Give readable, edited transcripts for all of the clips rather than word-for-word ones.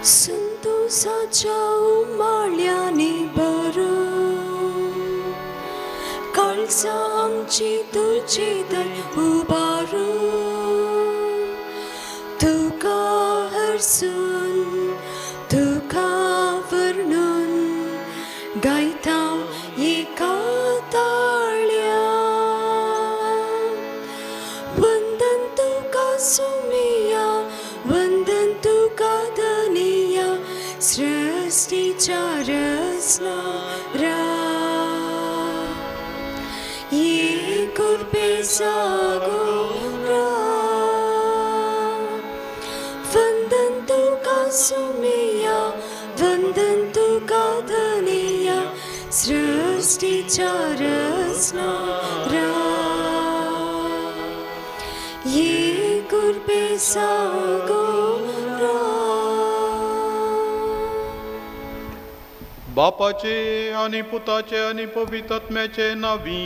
संतोषाच्या उमाळ्यांनी भरून काळजां आमची तुजी दर उबारून तुका हरसून तुका वर्णून गायता एका ताळ्या. वंदन तुका सुमिया, वंदन तुका धनिया, सृष्टीच्या रचणारा. ये कृपे सागोरा. वंदन तुका सुमिया, वंदन तुका धनिया, सृष्टीच्या रचणारा. ये कृपे सागोरा. बापाचे आनी पुताचे आनी पवित्र आत्म्याचे नावी.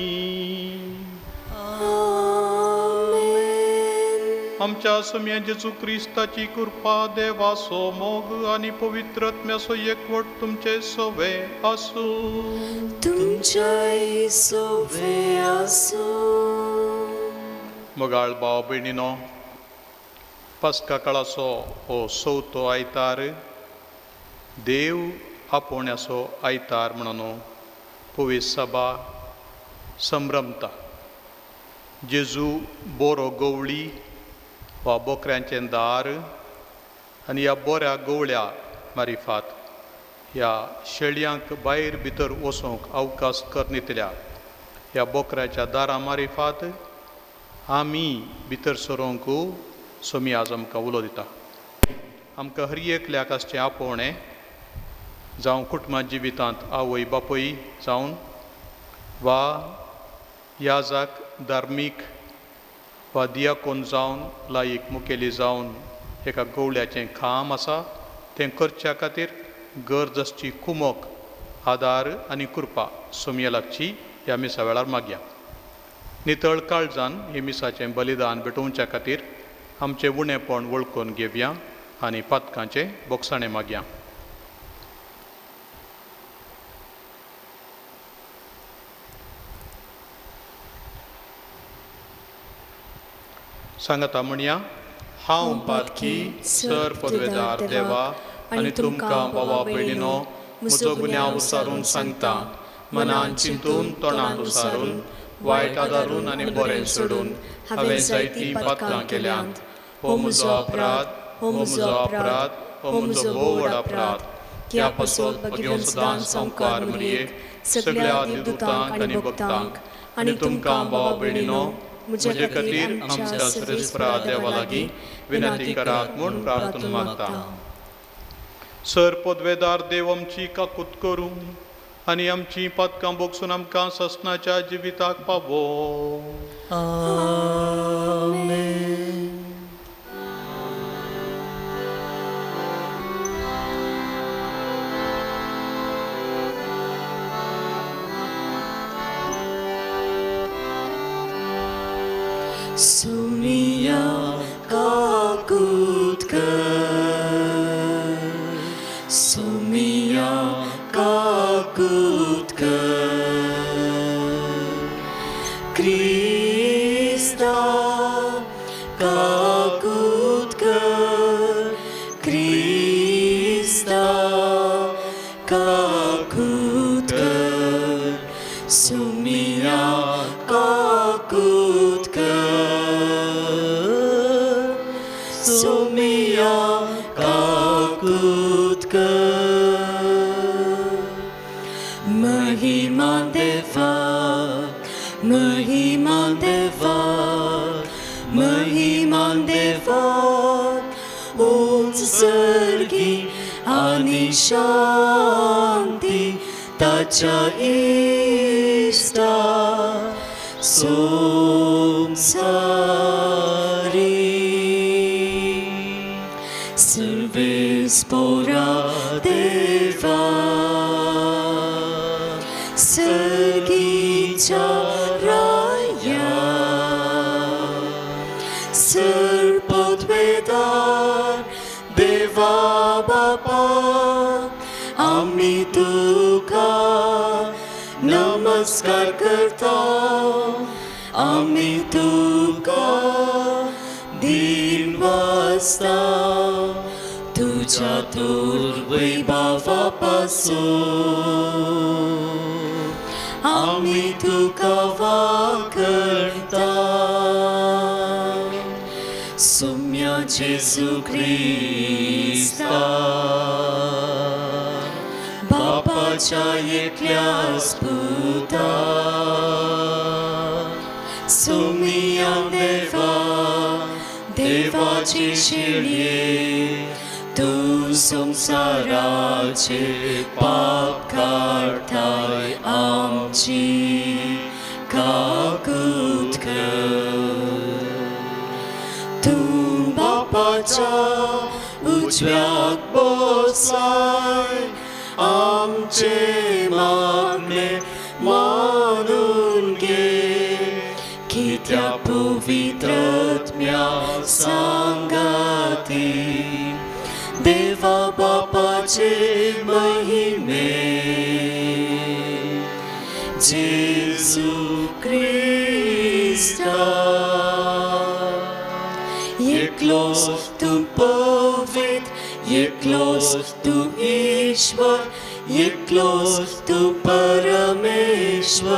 आमेन. आमच्या सुम्या जेजू क्रिस्ताची कृपा, देवाचो मोग आनी पवित्र आत्म्याचो एकवट तुमचे सवे आसूं. तुमच्याय सोवे आसूं. मोगाळ भाव भयणीनो, पास्का काळाचो हो चवथो आयतार, देव आपोवण्याचो आयतार म्हणून पवित्र सभा संभ्रमता. जेजू बोरो गवळी वा बोकऱ्यांचें दार आनी ह्या बोऱ्या गवळ्या मारिफात ह्या शेळयांक भायर भितर वचूंक अवकाश करनितल्या ह्या बोकऱ्याच्या दारां मारिफात आमी भितर सरोंक सोमी आज आमकां उलो दिता. आमकां हर एकल्याक आसचें आपोवणें, जावं कुटुंबा जिवितांत आवय बापूय जावन वा याजाक धार्मीक वा दियाकोन जावन लायक मुखेली जावन एका गवळ्याचें काम आसा तें करच्या खातीर गरज आसची कुमोक, आदार आनी कृपा सोमये लागची ह्या मिसा वेळार मागया. नितळ काळजान हे मिसाचें बलिदान भेटोवच्या खातीर आमचें उणेपण वळखून घेवया आनी पातकांचें बोगसाणें मागया. सांगता म्हणया, हांव पातकी सर पदवेदार देवा आनी तुमकां भावा भयणीनो म्हजो गुन्यांव उसारून सांगता. मनान चिंतून, तोंडान उसारून, वायट आदारून आनी बरें सोडून हांवें जायतीं पातकां केल्यांत. हो म्हजो अपराध, हो म्हजो अपराध, हो म्हजो भोव व्हड अपराध. ह्या पासत भगेवन सदांच संवकार मरयेक, सगळ्या देवदूतांक आनी भक्तांक आनी तुमकां भावा भयणीनो म्हजे खातीर आमच्या सर्वेस्परा देवा लागीं विनंती करात म्हूण प्रार्थना मागता. सर पदवेदार देव आमची काकूत करूं आनी आमची पातकां बोगसून आमकां ससनाच्या जिविताक पावो. आमेन. सुमिया काकूत कर, सुमिया काकूत कर, क्रिस्ता काकूत कर, क्रिस्ता काकूत कर, सुमिया काकूत कर, सुमिया काकूत कर. महिमा देवा, महिमा देवा, महिमा देवा, उंच सर्गी आनी शांती ताच्या इश्टाक. संवसारी सर्वेस्पोरा देवा सर्गीच्या राया सर्पद्वेदार देवा बापा आमी तुका नमस्कार करता आमी तुका दिन वाजता तुझ्या थोर वैभवा पासून आमी तुका वाखणता सोम्या जेजू क्रिस्ता बापाच्या एकल्याच पुता सोमिया देवा देवाची शिळये तूं संवसाराचे पाप काडटाय आमची काकूत कर तूं बापाच्या उजव्याक बसलाय आमचे मागणे मानून घे कित्याक पवित्र आत्म्या सांगाती देवा बापाचे महिमे जेजू क्रिस्ता एकलोच तूं पवित्र एकलोच तूं ईश्वर एकलोच तूं परमेश्वर.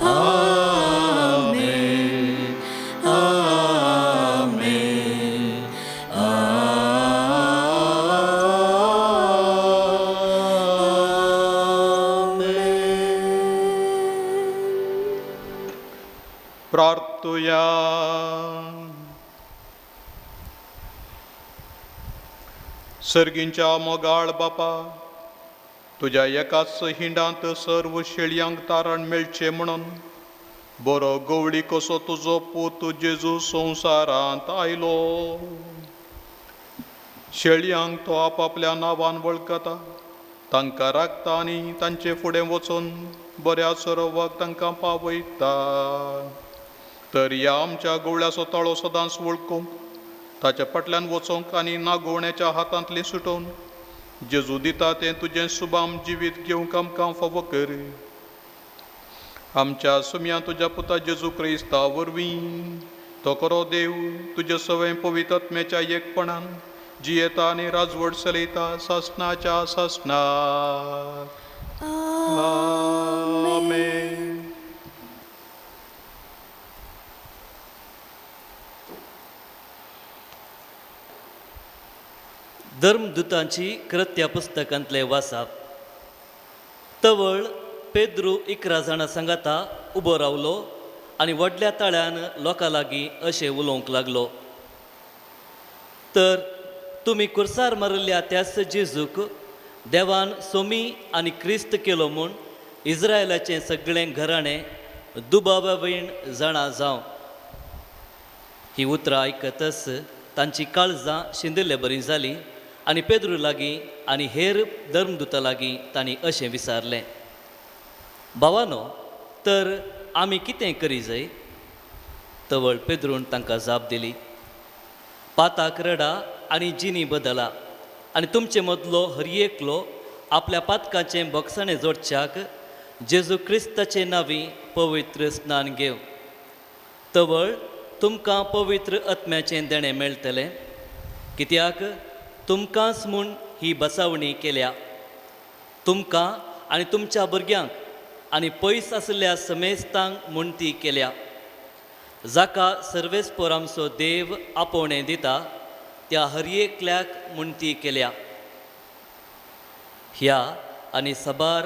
आमेन आमेन आमेन. प्रार्थुया. सर्गींच्या मोगाळ बापा, तुज्या एकाच हिंडांत सर्व शेळयांक तारण मेळचें म्हणून बरो गवळी कसो तुजो पूत जेजू संवसारांत आयलो. शेळयांक तो आपापल्या नांवान वळखता, तांकां राखता आनी तांचे फुडें वचून बऱ्या सरोवाक तांकां पावयता. तर ह्या आमच्या गवळ्याचो ताळो सदांच वळखूंक, ताच्या फाटल्यान वचोंक आनी नागोवण्याच्या हातांतली सुटोवन जेजू दिता तें तुजें सुबाम जिवीत घेवंक आमकां फावो कर. आमच्या सुम्या तुज्या पुता जेजू क्रिस्ता वरवीं तो खरो देव तुजे सवय पवित्र आत्म्याच्या एकपणान जियेता आनी राजवट चलयता सासणाच्या सासणाक. आमेन. धर्मदूतांची कृत्या पुस्तकांतले वासाप. तवळ पेद्रू 11 जाणां सांगाता उबो रावलो आनी व्हडल्या ताळ्यान लोकां लागीं अशें उलोवंक लागलो, तर तुमी कुर्सार मारिल्ल्या त्याच जेजूक देवान सोमी आनी क्रिस्त केलो म्हूण इस्रायलाचें सगळें घराणें दुबावावीण जाणा जावं. ही उतरां आयकतच तांची काळजां शिंदिल्ले बरीं जालीं आनी पेद्रू लागीं आनी हेर धर्मदूता लागीं तांणी अशें विचारलें, भावानो, तर आमी कितें करी जाय? तवळ पेद्रून तांकां जाप दिली, पाताक रडा आनी जिनी बदला आनी तुमचे मदलो हर एकलो आपल्या पातकाचें भोगसाणें जोडच्याक जेजू क्रिस्ताचे नांवी पवित्र स्नान घेव. तवळ तुमकां पवित्र आत्म्याचें देणें मेळटलें, कित्याक तुमकांच म्हूण ही बसावणी केल्या, तुमकां आनी तुमच्या भुरग्यांक आनी पयस आशिल्ल्या समेस्तांक म्हूण ती केल्या, जाका सर्वेस्पोर आमचो देव आपोवणें दिता त्या हर एकल्याक म्हूण ती केल्या. ह्या आनी साबार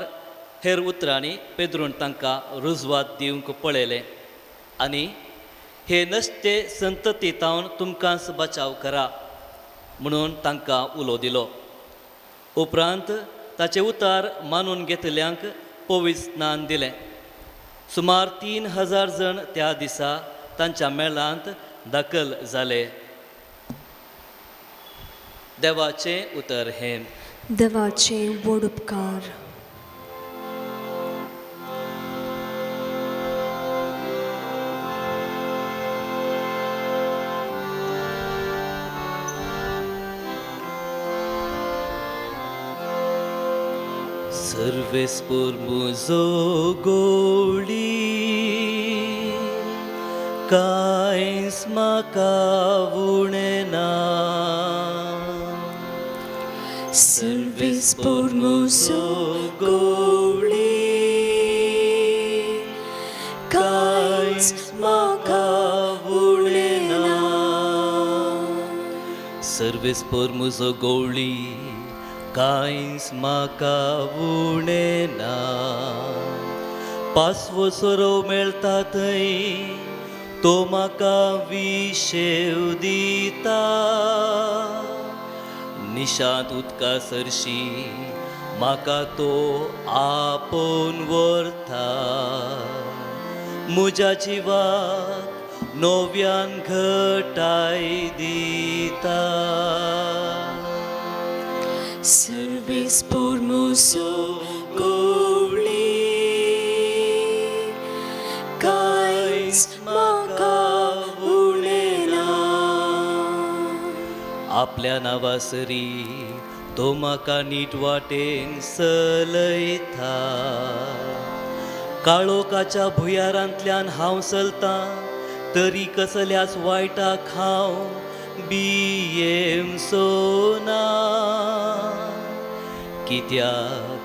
हेर उतरांनी पेद्रून तांकां रुजवात दिवंक पळयलें आनी हे नश्टे संतती तावन तुमकांच बचाव करा म्हणून तांकां उलो दिलो. उपरांत ताचे उतार मानून घेतल्यांक पवित्र स्नान दिलें. सुमार 3000 जण त्या दिसा तांच्या मेळांत दाखल जाले. देवाचें उतर हें. देवाचे व्हड उपकार. सर्वेस्पोर मुजो गोळी कांयच म्हाका उणें ना. सर्वेस्पोर मुजो गोळी कांयच म्हाका उणें ना. सर्वेस्पोर मुजो गोळी कांयच म्हाका उणें ना. पासवो सोरो मेळटा थंय तो म्हाका विशेव दिता. निशांत उदका सरशी म्हाका तो आपोवन व्हरता. म्हज्या जिवाक नव्यान घटाय दिता. सर्वेस्पोर मुजो गोळी कांयच म्हाका उणें ना. आपल्या नांवासरी तो म्हाका नीट वाटेन चलयता. काळोखाच्या भुंयारांतल्यान हांव चलतां तरी कसल्याच वायटाक हांव भियेवचो ना. कित्याक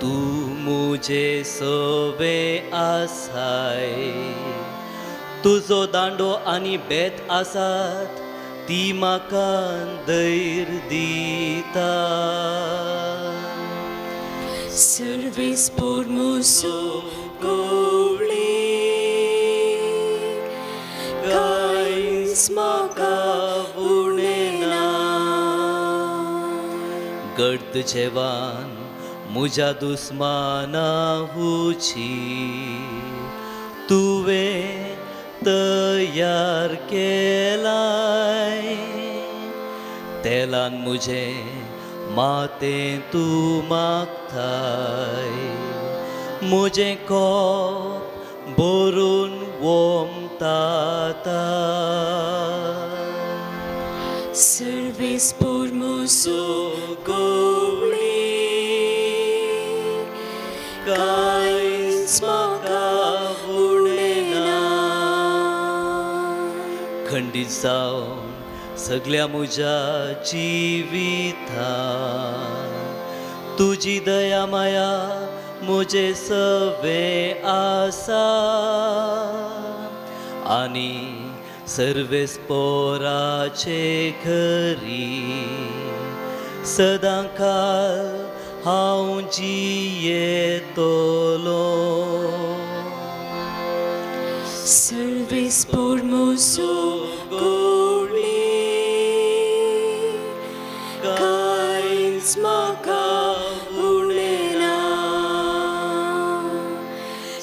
तूं म्हजे सवें आसाय. तुजो दांडो आनी बेत आसात ती म्हाका धैर्य दिता. सर्वेस्पोर मुजो गोळी कांयच म्हाका उणें ना. गर्द जेवान म्हज्या दुस्माना हुची तुवें तयार केलाय. तेलान म्हजें मातें तूं मागताय. म्हजें कोप भरून वोमताता. सर्वेस्पोर मुजो गोळी कांयच म्हाका उणें ना. खंडीत जावन सगल्या म्हज्या जिवितांत तुजी दया माया म्हजे सवें आसा. आनी सर्वेस्पोराचे घरी सदांकाल हांव जियेतलो. सर्वेस्पोर मुजो गोळी कांयच म्हाका उणें ना.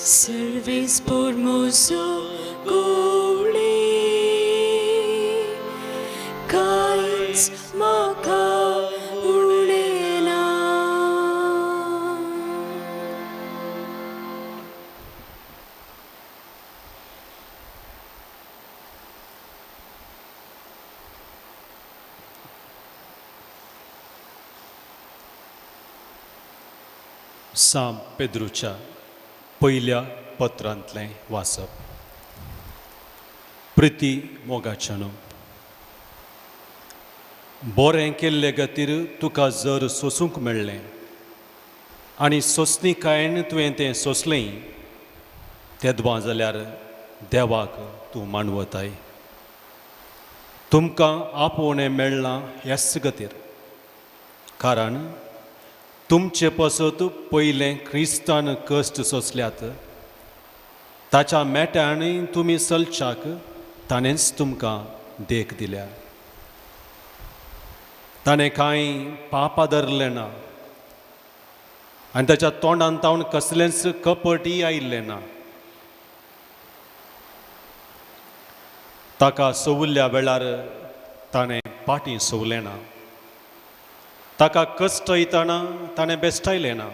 सर्वेस्पोर मुजो गोळी कांयच म्हाका उणें ना. साम पेद्रूच्या पयल्या पत्रांतलें वाचप. प्रिती मोगाच्यानो, बरें केल्ले खातीर तुका जर सोसूंक मेळ्ळें आनी सोंसणीकायेन तुवें तें सोंसलें तेदवां जाल्यार देवाक तूं मानवताय. तुमकां आपोवणें मेळ्ळां ह्याच खातीर, कारण तुमचे पासत पयलें क्रिस्तान कश्ट सोंसल्यात. ताच्या मेट्यान तुमी चलच्याक ताणेंच तुमकां देख दिल्या. ताणें कांय पापां धरलें ना आनी ताच्या तोंडान तावन कसलेंच कपटय आयिल्लें ना. ताका सोवुल्ल्या वेळार ताणें पाटी सोवलें ना, ताका कश्ट येतना ताणें बेश्टायलें ना,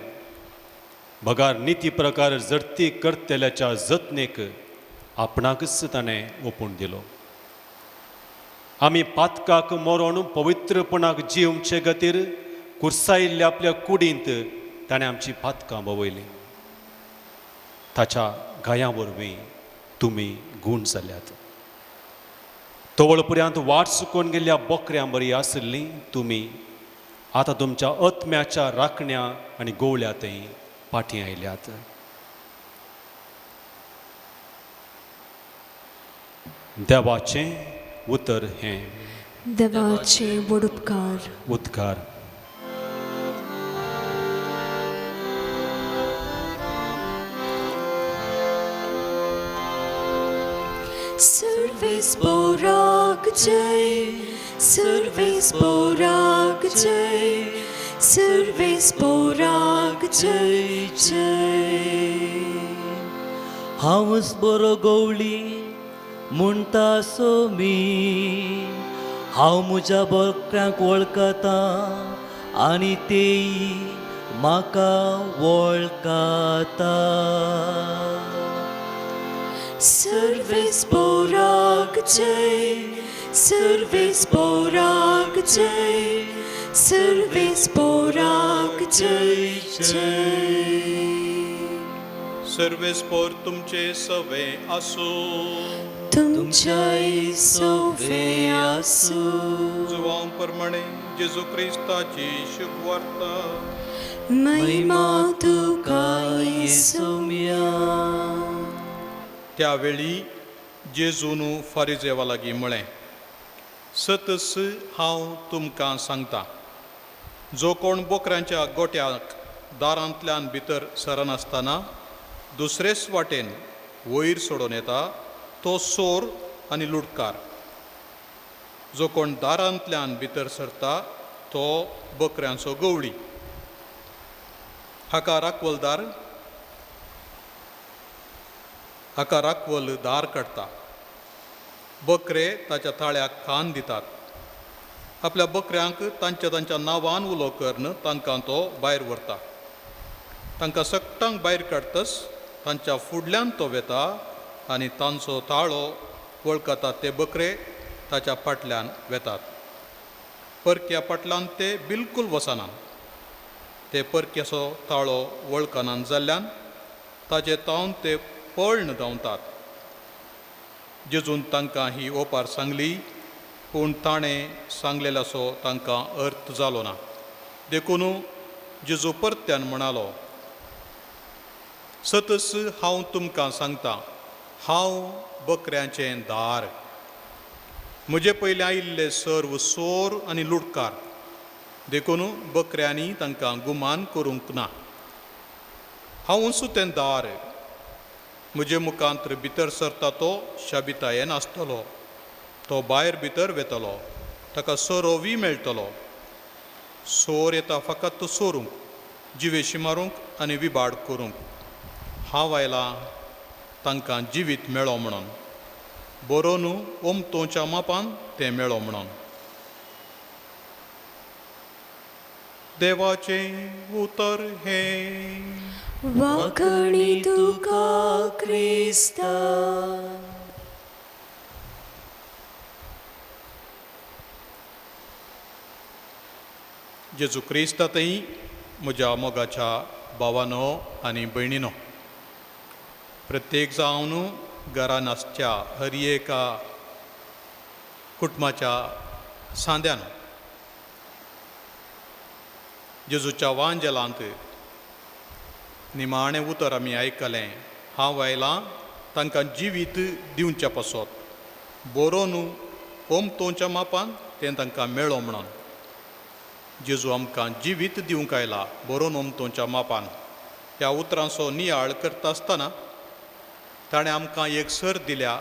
बगार निती प्रकार जडती करतल्याच्या जतनेक आपणाकच ताणें ओपून दिलो। आमी पातकाक मरोण पवित्रपणाक जिवचे खातीर कुर्सायिल्ल्या आपल्या कुडींत ताणें आमची पातकां भोवयलीं। ताच्या घायां वरवीं तुमी गूण जाल्यात। तवळपुऱ्यांत वाट चुकोवन गेल्ल्या बोकऱ्यां बरी आशिल्लीं तुमी आतां तुमच्या आत्म्याच्या राखण्या आनी गोवल्या थंय फाटीं आयल्यात। देवाचें उतर हें। देवाचे व्हड उपकार। उद्गार। सर्वेस पोराक जय, सर्वेस पोराक जय, सर्वेस पोराक जय जय। हांवच बरो गवळी म्हणटा सोमी, हांव म्हज्या बोकऱ्यांक वळखता आनी तेय म्हाका वळखता। सर्वेस पोराक जय, सर्वेस पोराक जय, सर्वेस पोराक जय जय। सर्वेस पोर तुमचे सवे आसूं, तुमच्याय सवे आसूं। जुवां प्रमाणे जेजू क्रिस्ताची शुभवार्ता। महिमा तुका येसुम्या। त्यावेळी जेजून फारिजेवा लागीं म्हळें, सतस हांव तुमकां सांगता, जो कोण बोकऱ्यांच्या गोट्याक दारांतल्यान भितर सरनासतना दुसरेच वाटेन वयर सोडून येता तो सोर आनी लुटकार। जो कोण दारांतल्यान भितर सरता तो बकऱ्यांचो गवळी। हाका राखवलदार हाका राखवल दार काडटा। बकरे ताच्या ताळ्याक कान दितात। आपल्या बकऱ्यांक तांच्या तांच्या नांवान उलो करून तांकां तो भायर व्हरता। तांकां सगटांक भायर काडटच तांच्या फुडल्यान तो वेता आनी तांचो ताळो वळखतात ते बकरे ताच्या फाटल्यान वेतात। परक्या फाटल्यान ते बिलकूल वचनात। ते परक्याचो ताळो वळखनात जाल्ल्यान ताचे तावन ते पळण धांवतात। जेजून तांकां ही ओपार सांगली, पूण ताणें सांगलेल्याचो तांकां अर्थ जालो ना। देखून जेजू परत्यान म्हणालो, सतस हांव तुमकां सांगता, हांव बकऱ्यांचें दार। म्हजे पयलीं आयिल्ले सर्व सोर आनी लुटकार, देखून बकऱ्यांनी तांकां गुमान करूंक ना। हांव उंच तें दार, म्हजे मुखांत भितर सरता तो शाबितायेन आसतलो, तो भायर भितर वेतलो, ताका सोरोवी मेळटलो। सोर येता फकत सोरूंक, जिवेशी मारूंक आनी विबाड करूंक। हांव आयलां तांकां जिवीत मेळो म्हणून, बरो न्हू ओमतोच्या मापान तें मेळो म्हणून। देवाचें उतर हें। वाखणी तुका क्रिस्ता। जेजू क्रिस्ता थंय म्हज्या मोगाच्या भावानो आनी भयणीनो, प्रत्येक जावन घरान आसच्या हर एका कुटुंबाच्या सांद्यान जेजूच्या वांजेलांत निमाणें उतर आमी आयकलें, हांव आयलां तांकां जिवीत दिवच्या पासत, बरो न्हू ओमतोच्या मापान तें तांकां मेळो म्हणून। जेजू आमकां जिवीत दिवंक आयला बरो न्हू ओमतोच्या मापान। ह्या उतरांचो नियाळ करता आसतना ताणें आमकां एक सर दिल्या,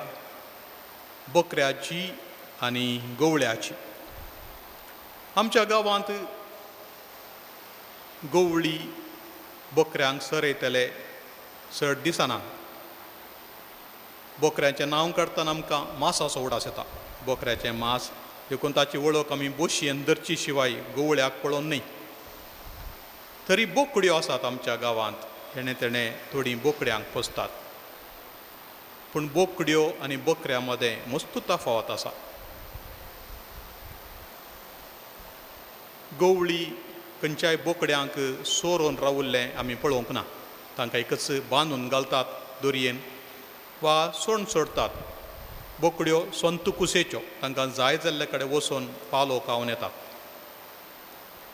बकऱ्याची आनी गवळ्याची। आमच्या गांवांत गवळी बकऱ्यांक सरयतले चड दिसना। बोकऱ्याचें नांव काडटना आमकां मासाचो उडास येता. बोकऱ्याचें मांस देखून ताची वळख आमी बोशयेन धरची शिवाय गवळ्याक पळोवन न्हय. तरी बोकड्यो आसात आमच्या गांवांत, हेणें तेणें थोडीं बोकड्यांक पोसतात. पूण बोकड्यो आनी बकऱ्यां मदें मस्त तफावत आसा. गवळी खंयच्याय बोकड्यांक सोरोवन रावल्लें आमी पळोवंक ना. तांकां एकच बांदून घालतात दोरयेन वा सोण सोडटात. बोकड्यो संत कुसेच्यो, तांकां जाय जाल्ले कडेन वचून पालो खावन येतात.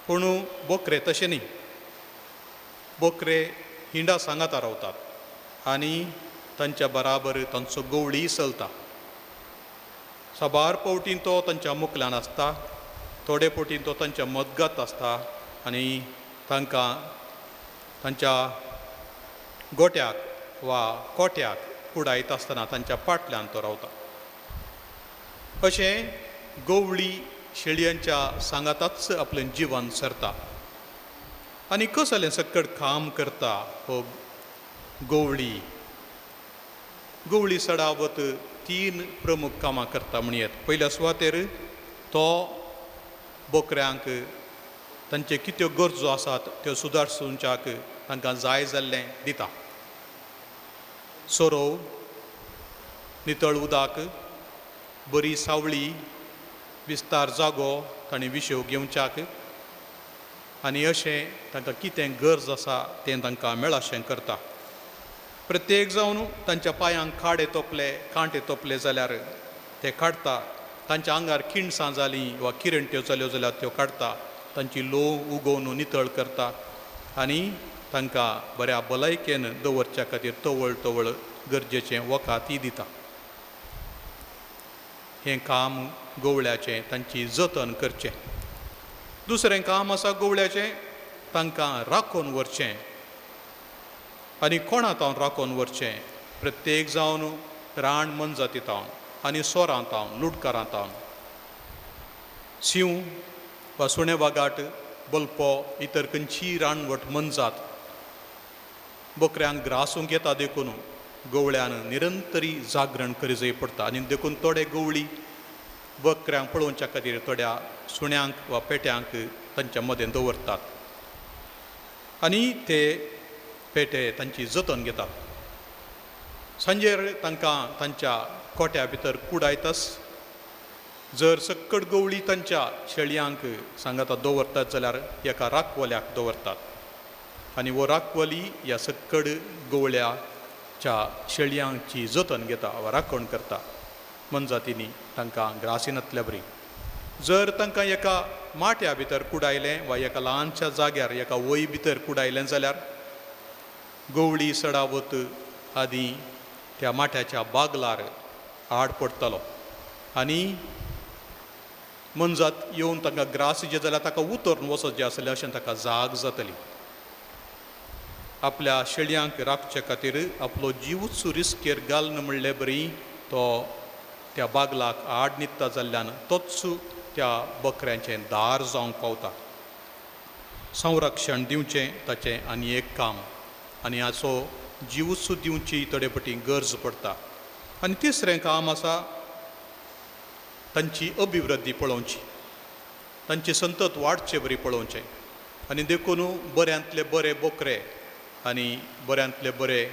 पूण बोकरे तशें न्ही. बोकरे हिंडा सांगाता रावतात आनी तांच्या बराबर तांचो गवळीय चलता. साबार फावटीं तो तांच्या मुकल्यान आसता, थोडे फावटीं तो तांच्या मदगत आसता आनी तांकां तांच्या गोट्याक वा कोट्याक कुडायत आसतना तांच्या पाटल्यान तो रावता. अशें गवळी शेळयांच्या सांगाताच आपलें जिवन सरता आनी कसलें सक्कड काम करता हो गवळी. गवळी सडावत तीन प्रमुख कामां करता म्हणयेत. पयल्या सुवातेर तो बोकऱ्यांक तांचे कित्यो गरजो आसात त्यो सुदारसूंच्याक तांकां जाय जाल्लें दिता. सोरोव, नितळ उदक, बरी सावळी, विस्तार जागो तांणी विशेव घेवच्याक आनी अशें तांकां कितें गरज आसा तें तांकां मेळाशें करता. प्रत्येक जावन तांच्या पांयांक खाडे तोपले, कांटे तोपले जाल्यार ते काडटा. तांच्या आंगार किणसां जालीं वा किरंट्यो जाल्यो जाल्यार त्यो काडटा. तांची लोव उगोवन नितळ करता आनी तांकां बऱ्या भलायकेन दवरच्या खातीर तवळ तवळ गरजेचें वखदय दिता. हें काम गवळ्याचें, तांची जतन करचें. दुसरें काम आसा गवळ्याचें, तांकां राखून व्हरचें. आनी कोणा तावन राखून व्हरचें? प्रत्येक जावन रान मनजाती तावन आनी सोरां तावन, लुटकारां तावन. शिंव वा सुणें वागाट, बल्पो, इतर खंयचीय रानवट मनजात बोकऱ्यांक ग्रासूंक येता. देखून गवळ्यान निरंतरी जागरण करी पडटा आनी देखून थोडे गवळी बकऱ्यांक पळोवच्या खातीर थोड्या सुण्यांक वा पेट्यांक तांच्या मदें दवरतात आनी ते पेटे तांची जतन घेतात. सांजेर तांकां तांच्या कोट्या भितर कुडायतास. जर सक्कड गवळी तांच्या शेळयांक सांगाता दवरतात जाल्यार एका राखवल्याक दवरतात आनी हो राखवली ह्या सक्कड गवळ्याच्या शेळयांची जतन घेता वा राखण करता. मनजातींनी तांकां ग्रासिनातल्या बरी जर तांकां एका माट्या भितर कुडायलें वा एका ल्हानशा जाग्यार एका वय भितर कुडायलें जाल्यार गवळी सडावत आदी त्या माट्याच्या बागलार आड पडटलो आनी मनजात येवन तांकां ग्रास जे जाल्यार ताका उतरून वचत जें आसलें अशें ताका जाग जातली. आपल्या शेळयांक राखचे खातीर आपलो जिवूच रिस्केर घालना म्हणले बरी तो त्या बागलाक आड न्हिदता जाल्ल्यान तोच त्या बकऱ्यांचें दार जावंक पावता. संरक्षण दिवचें ताचें आनी एक काम आनी हाचो जिवूच दिवची थोडे फावटी गरज पडटा. आनी तिसरें काम आसा तांची अभिवृद्धी पळोवची, तांची संतत वाडचे बरी पळोवचें आनी देखून बऱ्यांतले बरे बोकरे आनी बऱ्यांतले बरे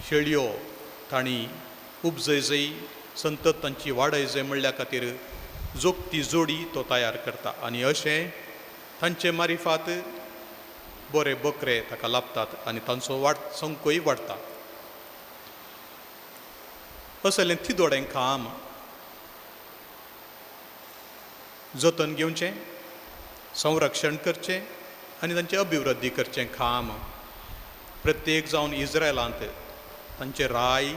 शेळयो तांणी उपजय जय संतत तांची वाडय जय म्हणल्या खातीर जोगती जोडी तो तयार करता आनी अशें तांचे मारिफात बरे बकरे ताका लाभतात आनी तांचो वाड संकोय वाडटा. असलें तिदोडें काम जतन घेवचें, संरक्षण करचें आनी तांची अभिवृद्धी करचें काम प्रत्येक जावन इस्रायलांत तांचे राय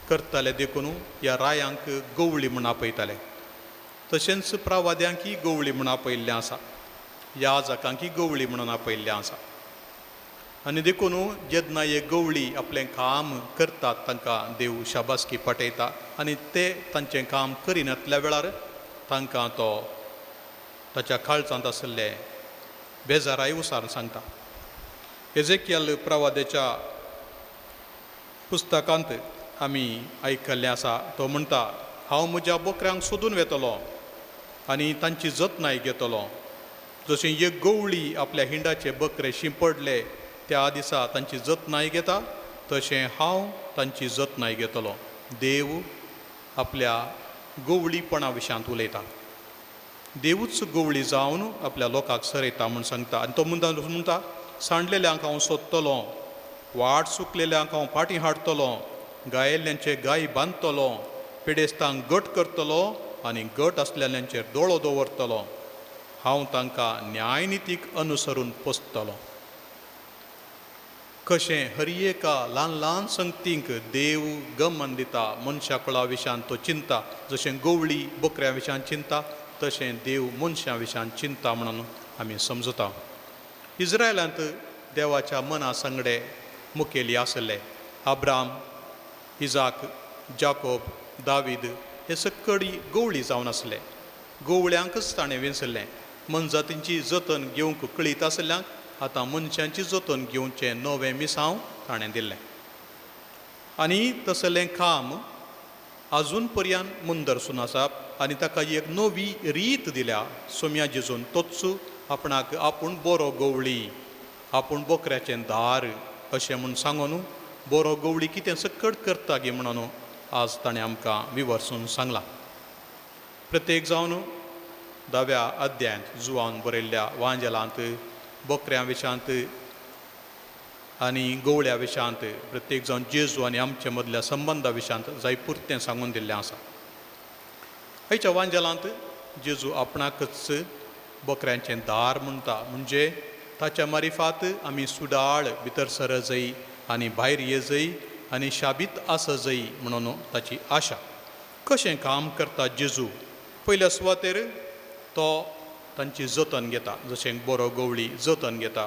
करताले. देखून ह्या रायांक गवळी म्हूण आपयताले. तशेंच प्रवाद्यांकय गवळी म्हूण आपयल्लें आसा, याजकांकय गवळी म्हणून आपयल्लें आसा. आनी देखून जेन्ना हे गवळी आपलें काम करतात तांकां देव शाबासकी पाठयता आनी ते तांचें काम करिनातल्या वेळार तांकां तो ताच्या काळजांत आशिल्ले बेजाराय उसार सांगता. एजेकियल प्रवादेच्या पुस्तकांत आमी आयकल्लें आसा. तो म्हणटा, हांव म्हज्या बोकऱ्यांक सोदून वेतलो आनी तांची जतनाय घेतलो. जशें एक गवळी आपल्या हिंडाचे बकरे शिंपडले त्या दिसा तांची जतनाय घेता, तशें हांव तांची जतनाय घेतलो. देव आपल्या गवळीपणा विशयांत उलयता. देवूच गवळी जावन आपल्या लोकांक सरयता म्हूण सांगता. आनी तो म्हणटा, सांडलेल्यांक हांव सोदतलो, वाट चुकलेल्यांक हांव फाटीं हाडटलो, गायेल्ल्यांचे गाय बांदतलो, पिडेस्तांक गट करतलो आनी गट आसलेल्यांचेर दोळो दवरतलो. हांव तांकां न्यायनितीक अनुसरून पोसतलो. कशें हर एका ल्हान ल्हान संगतींक देव गमन दिता. मनशा कुळा विशयान तो चिंता, जशें गवळी बकऱ्या विशयान चिंता तशें देव मनशां विशयान चिंता म्हणून आमी समजता. इस्रायलांत देवाच्या मना संगडे मुखेली आसले अब्राम, इजाक, जाकोब, दावीद हे सकडी गवळी जावन आसले. गवळ्यांकच ताणें विंचलें. मनजातींची जतन घेवंक कळीत आसल्ल्यांक आतां मनशांची जतन घेवचें नवें मिसांव ताणें दिल्लें. आनी तसलें काम आजून पर्यंत मुंदरसून आसा. आनी ताका एक नवी रीत दिल्या सोम्या जेजून. तोच आपणाक आपूण बरो गवळी, आपूण बोकऱ्याचें दार अशें म्हूण सांगून बरो गवळी कितें सकट करता गी म्हणून आज ताणें आमकां विवर्सून सांगलां. प्रत्येक जावन धाव्या अध्यायांत जुवान बरयल्ल्या वांजेलांत बोकऱ्यां विशांत आनी गवळ्या विशांत प्रत्येक जावन जेजू आनी आमचे मदल्या संबंदा विशांत जाय पुरतें सांगून दिल्लें आसा. आयच्या वांजेलांत जेजू आपणाकच बोकऱ्यांचें दार म्हणटा, म्हणजे ताच्या मारिफात आमी सुडाळ भितर सरजय आनी भायर येजय आनी शाबीत आसजय म्हणून ताची आशा. कशें काम करता जेजू? पयल्या सुवातेर तो तांची जतन घेता, जशें बरो गवळी जतन घेता.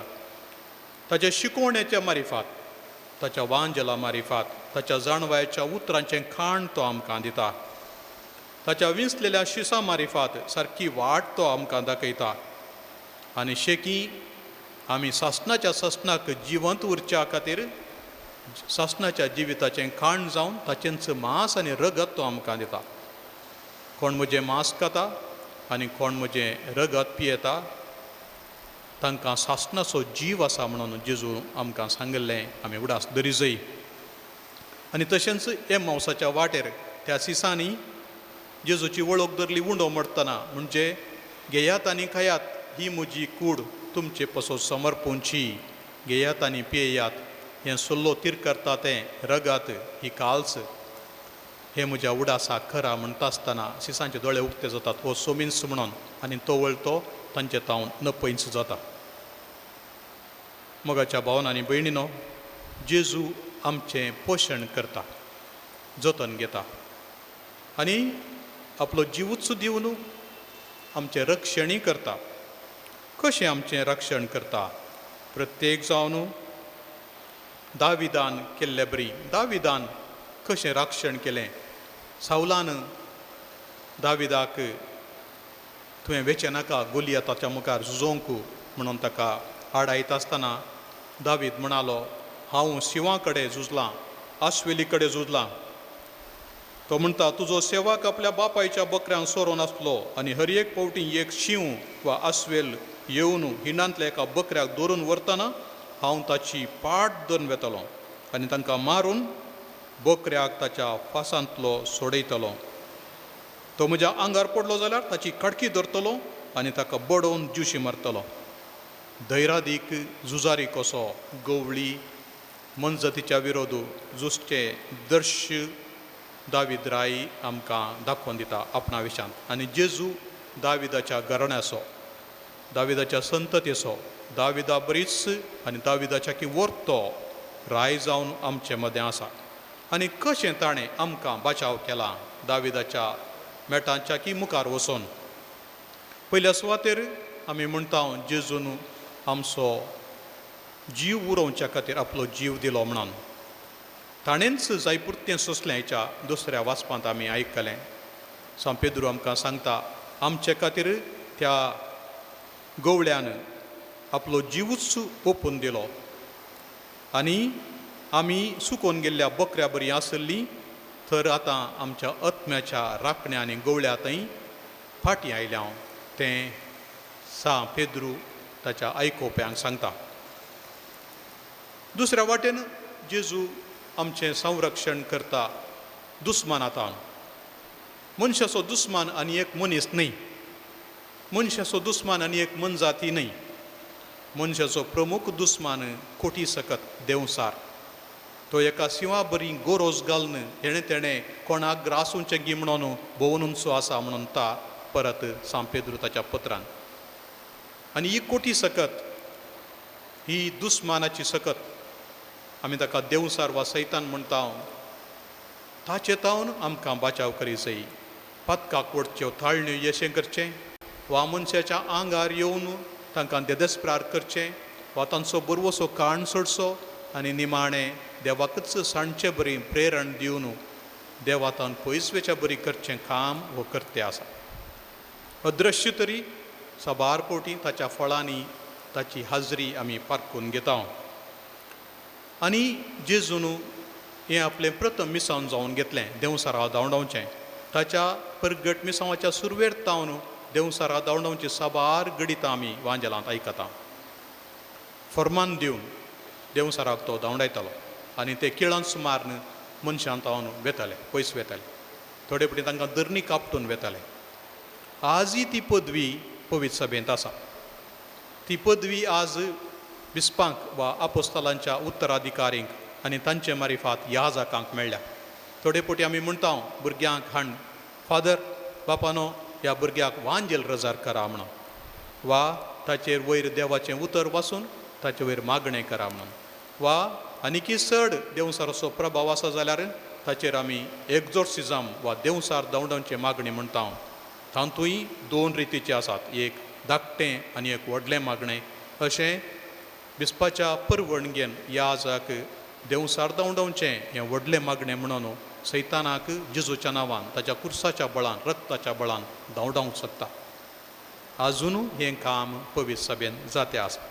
ताच्या शिकवण्याच्या मारिफात, ताच्या वांजला मारिफात, ताच्या जाणवायच्या उतरांचें खाण तो आमकां दिता. ताच्या विंचलेल्या शिसा मारिफात सारकी वाट तो आमकां दाखयता. आनी शेकी आमी सासणाच्या सासणाक जिवंत उरच्या खातीर सासणाच्या जिविताचें खाण जावन ताचेंच मांस आनी रगत तो आमकां दिता. कोण म्हजें मांस खाता आनी कोण म्हजें रगत पियेता तांकां सासणाचो जीव आसा म्हणून जेजू आमकां सांगिल्लें आमी उडास दरी जय. आनी तशेंच एमावसाच्या वाटेर त्या सिसांनी जेजूची वळख धरली उंडो मोडटना, म्हणजे घेयात आनी खायात ही म्हजी कूड तुमचे पसो समर्पूंची, घेयात आनी पियेयात हें सल्लो तीर करता तें रगात ही काल्स हे म्हज्या उडासाक खरा म्हणटा आसतना सिसांचे दोळे उक्ते जातात हो सोमिन्स म्हणून आनी तो वळतो तांचे तावन नपयंच जाता. मोगाच्या भावन आनी भयणीनो, जेजू आमचें पोशण करता, जतन घेता आनी आपलो जिवूच दिवन आमचें रक्षणूय करता. कशें आमचें रक्षण करता? प्रत्येक जावन दाविदान केल्ले बरी. दाविदान कशें रक्षण केलें? सावलान दाविदाक तुवें वेचें नाका गोलियताच्या मुखार झुजोवंक म्हणून ताका आडायता आसतना दावीद म्हणालो, हांव शिंवा कडेन झुजलां, आश्वेली कडेन झुजलां. तो म्हणटा, तुजो सेवक आपल्या बापायच्या बकऱ्यांक सोरोन आसलो आनी हर एक फावटी एक शींव वा आस्वेल येवन हिंडांतल्या एका बकऱ्याक धरून व्हरतना हांव ताची पाट धरून वेतलो आनी तांकां मारून बकऱ्याक ताच्या फासांतलो सोडयतलो. तो म्हज्या आंगार पडलो जाल्यार ताची काडकी धरतलो आनी ताका बडोवन ज्युशी मारतलो. धैरादीक झुजारी कसो गवळी मनजातीच्या विरोध झुजचे दर्श दावीद राय आमकां दाखोवन दिता आपणा विशांत. आनी जेजू दाविदाच्या घराण्याचो, दाविदाच्या संततीचो, दाविदा बरीच आनी दाविदाच्या की वर्तो राय जावन आमचे मदें आसा. आनी कशें ताणें आमकां बचाव केला दाविदाच्या मेटांच्या की मुखार वचोन. पयल्या सुवातेर आमी म्हणटा जेजून आमचो जीव उरोवच्या खातीर आपलो जीव दिलो म्हणून. ताणेंच जाय पुरतें सोंसलें. हेच्या दुसऱ्या वाचपांत आमी आयकलें सांत पेद्रू आमकां सांगता, आमचे खातीर त्या गवळ्यान आपलो जिवूच ओपून दिलो आनी आमी सुकोवन गेल्ल्या बकऱ्या बरी आसली तर आतां आमच्या आत्म्याच्या राखण्या आनी गवळ्या थंय फाटीं आयल्या हांव तें सां पेद्रू ताच्या आयकोप्यांक सांगता. दुसऱ्या वाटेन जेजू आमचें संरक्षण करता दुस्मान आतां. मनशाचो दुस्मान आनी एक मनीस न्हय, मनशाचो दुस्मान आनी एक मनजाती न्हय, मनशाचो प्रमुख दुस्मान कोटी सकत देंवसार. तो एका शिंवा बरी गोरोज घालून हेणें तेणें कोणाक ग्रासूंचें गी म्हणून भोवनूचो आसा म्हणून ता परत सां पेद्रू ताच्या पत्रान. आनी ही कोटी सकत ही दुस्मानाची सकत, आमी ताका देंवसार वा सैतान म्हणटा, ताचे तावन आमकां बाचाव करी जाय. पातकाक वडच्यो ताळण्यो येशें करचें वा मनशाच्या आंगार येवन तांकां देदेस्प्रार करचें वा तांचो बरवसो काण सोडचो आनी निमाणें देवाकच सांडचे बरी प्रेरण दिवन देवातान पयस वेच्या बरी करचें काम हो करते आसा. अदृश्य तरी साबार पवटी ताच्या फळांनी ताची हाजरी आमी पारखून घेता. आनी जेजून हें आपलें प्रथम मिसांव जावन घेतलें देंवसारा धांवडावचें. ताच्या परगट मिसांवाच्या सुरवेर तावन देंवसारा धांवडावची साबार गडितां आमी वांजेलांत आयकता. फर्मान दिवन देंवसाराक तो धांवडायतालो आनी ते किळांच मारून मनशां तावन वेताले, पयस वेताले, थोडे फावटी तांकां दरणी कापटून वेताले. आजय ती पदवी पवित्र सभेंत आसा. ती पदवी आज बिस्पांक वा आपोस्तलांच्या उत्तराधिकारींक आनी तांचे मारिफात याजाकांक मेळ्ळ्या. थोडे फावटी आमी म्हणटा भुरग्यांक हाण फादर बापानो ह्या भुरग्याक वांजेल रजार करा म्हणून, वा ताचेर वयर देवाचें उतर वाचून ताचे वयर मागणें करा म्हणून, वा आनीकी चड देंवसाराचो प्रभाव आसा जाल्यार ताचेर आमी एक्झॉर्सिजम वा देंवसार धांवडावचे मागणी म्हणटा. तातूंय दोन रितीचे आसात, एक धाकटें आनी एक व्हडलें मागणें. अशें बिस्पाच्या परवणगेन याजाक देंवसार धांवडावचें हें व्हडलें मागणें म्हणून सैतानाक जेजूच्या नांवान ताच्या कुर्साच्या बळान रक्ताच्या बळान धांवडावंक शकता. आजून हें काम पवित्र सभेन जाते आसा.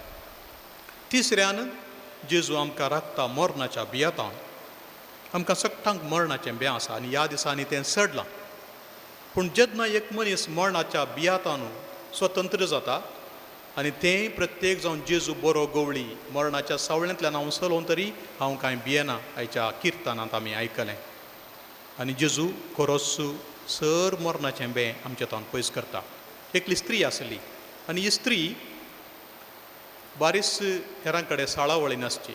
तिसऱ्यान जेजू आमकां राखता मरणाच्या भियेतान. आमकां सगटांक मरणाचें भंय आसा आनी ह्या दिसांनी तें चडलां. पूण जेन्ना एक मनीस मरणाच्या भियेतान स्वतंत्र जाता आनी तें प्रत्येक जावन जेजू बरो गवळी मरणाच्या सावळेंतल्यान हांव चलोवन तरी हांव कांय भियेना आयच्या किर्तनांत आमी आयकलें. आनी जेजू खरोच सर मरणाचें बें आमच्या तावन पयस करता. एकली स्त्री आसली आनी ही स्त्री बारीस हेरां कडेन साळावळी नासची,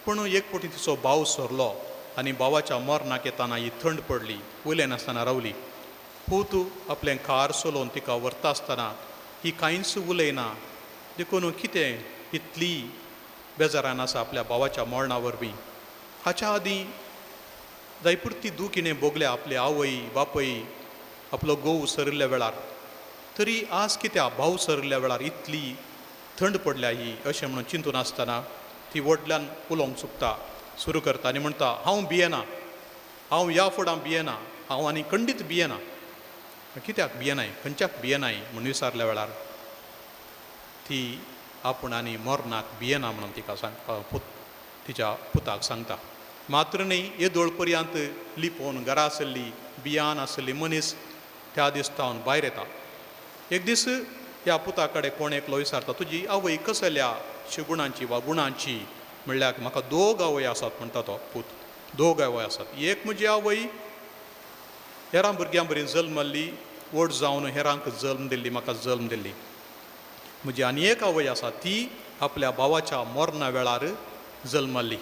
पूण एक फावटी तिचो भाव सरलो आनी भावाच्या मरणाक येताना ही थंड पडली, उलयनासतना रावली. पूत आपलें कार चलोवन तिका व्हरता आसतना ही कांयच उलयना, देखून कितें इतली बेजारान आसा आपल्या भावाच्या मरणा वरवीं. हाच्या आदीं जायपुरती दूख हिणें भोगल्या आपले आवय बापय आपलो घोव सरिल्ल्या वेळार, तरी आज कित्याक भाव सरिल्ल्या वेळार इतली थंड पडल्या ही अशें म्हणून चिंतून आसतना ती व्हडल्यान उलोवंक चुकता, सुरू करता आनी म्हणटा हांव भियेना, हांव ह्या फुडां भियेना, हांव आनी खंडीत भियेना. कित्याक भियेनाय, खंयच्याक भियेनाय म्हूण विचारल्या वेळार ती आपूण आनी मरणाक भियेना म्हणून तिका सांग तिच्या पुताक सांगता. मात्र न्ही येदोळ पर्यंत लिपोवन घरा आसली बियान आसली मनीस त्या दीस तावन भायर येता. एक दीस ह्या पुता कडेन कोण एकलो विचारता तुजी आवय कसल्या शिगुणांची वा गुणांची, म्हणल्यार म्हाका दोग आवय आसात म्हणटा तो पूत, दोग आवय आसात. एक म्हजी आवय हेरां भुरग्यां बरी जल्मल्ली, व्हड जावन हेरांक जल्म दिल्ली, म्हाका जल्म दिल्ली. म्हजी आनी एक आवय आसा ती आपल्या भावाच्या मरणा वेळार जल्मल्ली,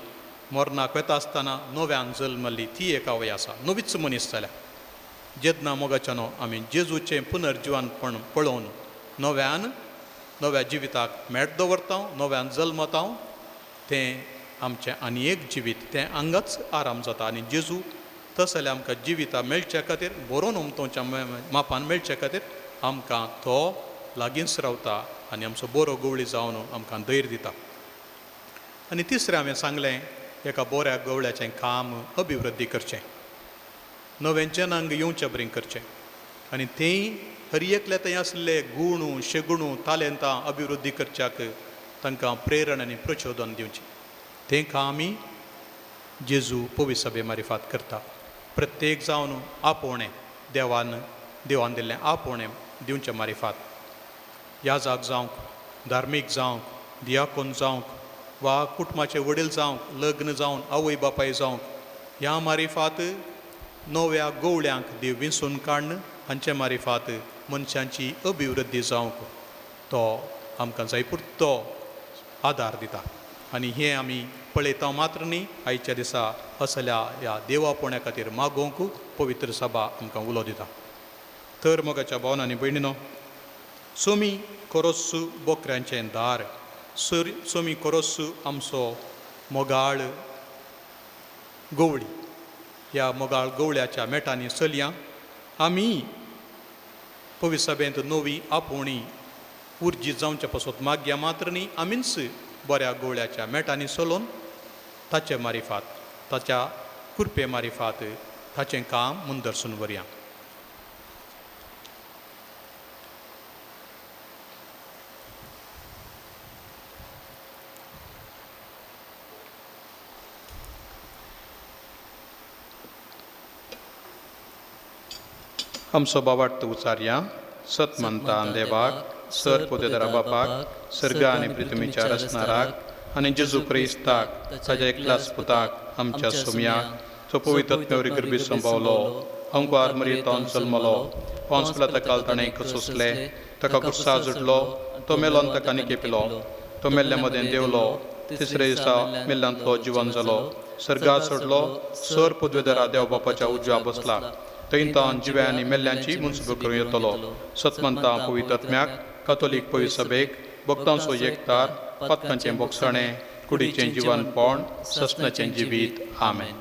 मरणाक वेता आसतना नव्यान जल्मल्ली ती एक आवय आसा, नवीच मनीस जाल्या. जेन्ना मोगाच्यानो आमी जेजूचें पुनर्जिवनपण पळोवन नव्यान नव्या जिविताक मेट दवरता, नव्यान जल्मता, तें आमचें आनी एक जिवीत तें हांगाच आराम जाता. आनी जेजू तसले आमकां जिवितां मेळच्या खातीर बरोवन उमतोच्या मापान मेळच्या खातीर आमकां तो लागींच रावता आनी आमचो बरो गवळी जावन आमकां धैर्य दिता. आनी तिसरें हांवें सांगलें एका बऱ्या गवळ्याचें काम अभिवृद्धी करचें, नवें जनांग येवचे बरें करचें आनी तें हर एकल्या थंय आसले गूण शेगुणू तालेंतां अभिवृद्धी करच्याक तांकां प्रेरण आनी प्रचोदन दिवचें. तें काम आमी जेजू पवित्र सभे मारिफात करता. प्रत्येक जावन आपोवणें देवान देवान दिल्लें आपोवणें दिवचें मारिफात, याजाक जावंक, धार्मीक जावंक, दियाकोन जावंक वा कुटुंबाचे वडील जावंक, लग्न जावन आवय बापाय जावंक, ह्या मारिफात नव्या गोवळ्यांक देव विंचून काडून हांचे मारिफात मनशांची अभिवृद्धी जावंक तो आमकां जाय पुरतो आदार दिता. आनी हें आमी पळयता मात्र न्ही, आयच्या दिसा असल्या ह्या देवापोण्या खातीर मागोवंक पवित्र सभा आमकां उलो दिता. तर मोगाच्या भावन आनी भयणीनो, सोमी कोरोस बोकऱ्यांचें दार, सोमी कोरोस आमचो मोगाळ गवळी, ह्या मोगाळ गवळ्याच्या मेटांनी चलयां आमी पवित्र सभेंत नवी आपोवणी उर्जीत जावचे पासत मागया मात्र न्ही, आमीच बऱ्या गवळ्याच्या मेटांनी चलोवन ताचे मारिफात, ताच्या कृपे मारिफात ताचें काम मुंदरसून व्हरया. आमचो बाबार्थ उचारया. सत म्हणटा देवाक, सर पोतेदारा बापाक, सर्गा आनी पृथ्वीच्या रचणाराक आनी जेजू क्रिस्ताक ताच्या एकल्याच पुताक आमच्या सोमयाक, जो पवित्र आत्म्यावरी गर्भी संभावलो, अंकुआर मरियतान जल्मलो, पांच पिला ताणें सोंसले, ताका गुस्सा जुटलो, तो मेलोन ताका निकेपिलो, तो मेल्ल्या मदें देवलो, तिसरे दिसा मेल्ल्यांतलो जिवन जालो, सर्गात सोडलो, सर पदवेदारा देव बापाच्या उजव्या बसला, थंय जिव्या आनी मेल्ल्यांची मुन्सुबो करूं येतलो. सतमंता पवित्र आत्म्याक, कातोलीक पवित्र सभेक, भक्तांचो एकतार, पातकांचें बोगसणें, कुडीचें जिवनपण, ससनाचें जिवीत. आमेन.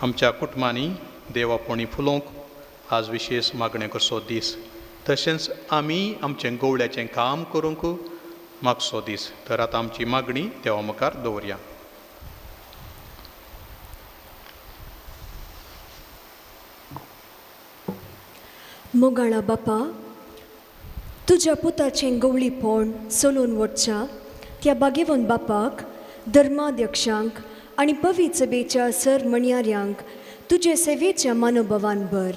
आमच्या कुटुंबांनी देवापोणी फुलोवंक आज विशेश मागणें करचो दीस, तशेंच आमी आमचें गवळ्याचें काम करूंक मागचो दीस. तर आतां आमची मागणी देवा मुखार दवरया. मोगाळा बापा, तुज्या पुताचें गवळीपण चलोवन वचच्या त्या बागेवन बापाक, धर्माध्यक्षांक आनी पवित्र सभेच्या सर म्हणयाऱ्यांक तुजे सेवेच्या मानोभवान भर.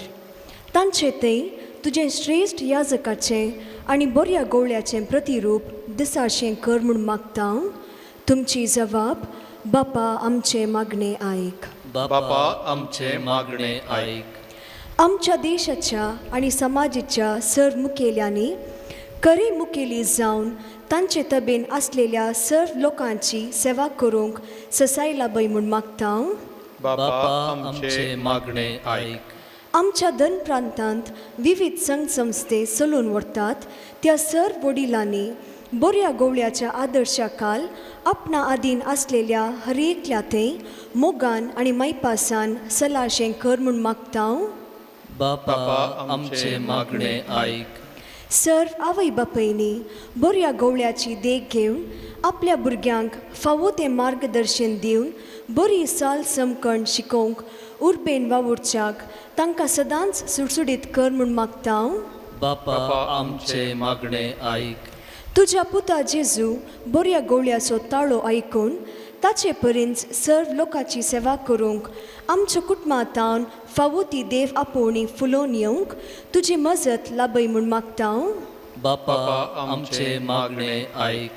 तांचे थंय तुजें श्रेश्ठ याजकाचें आनी बऱ्या गवळ्याचें प्रतिरूप दिसाशें कर म्हूण मागता. तुमची जबाब बापा आमचें मागणें आयक. बापा आमचें मागणें आयक. आमच्या देशाच्या आनी समाजाच्या सर्व मुखेल्यांनी खरी मुखेली जावन तांचे तबेन आसलेल्या सर्व लोकांची सेवा करूंक ससाय लाभय म्हूण मागता. बापा आमचें मागणें आयक. आमच्या धन प्रांतांत विविध संघ संस्थे चलून व्हरतात त्या सर्व वडिलांनी बऱ्या गवळ्याच्या आदर्शा काल आपणा आदीन आसलेल्या हरेकल्या थंय मोगान आनी मायपासान सलाशें कर म्हूण मागता. बापा आमचें मागणें आयक. सर्व आवय बापायनी बऱ्या गवळ्याची देख घेवन आपल्या भुरग्यांक फावो तें मार्गदर्शन दिवन बरी साल समकण शिकोवंक उर्बेन वावुरच्याक तांकां सदांच सुडसुडीत कर म्हूण मागता. बापा आमचें मागणें आयक. तुज्या पुता जेजू बऱ्या गवळ्याचो ताळो आयकून ताचे पर्यंत सर्व लोकांची सेवा करूंक आमच्या कुटुंबांतावन फावो ती देव आपोवणी फुलोवन येवंक तुजी मजत लाभय म्हूण मागता. बापा आमचें मागणें आयक.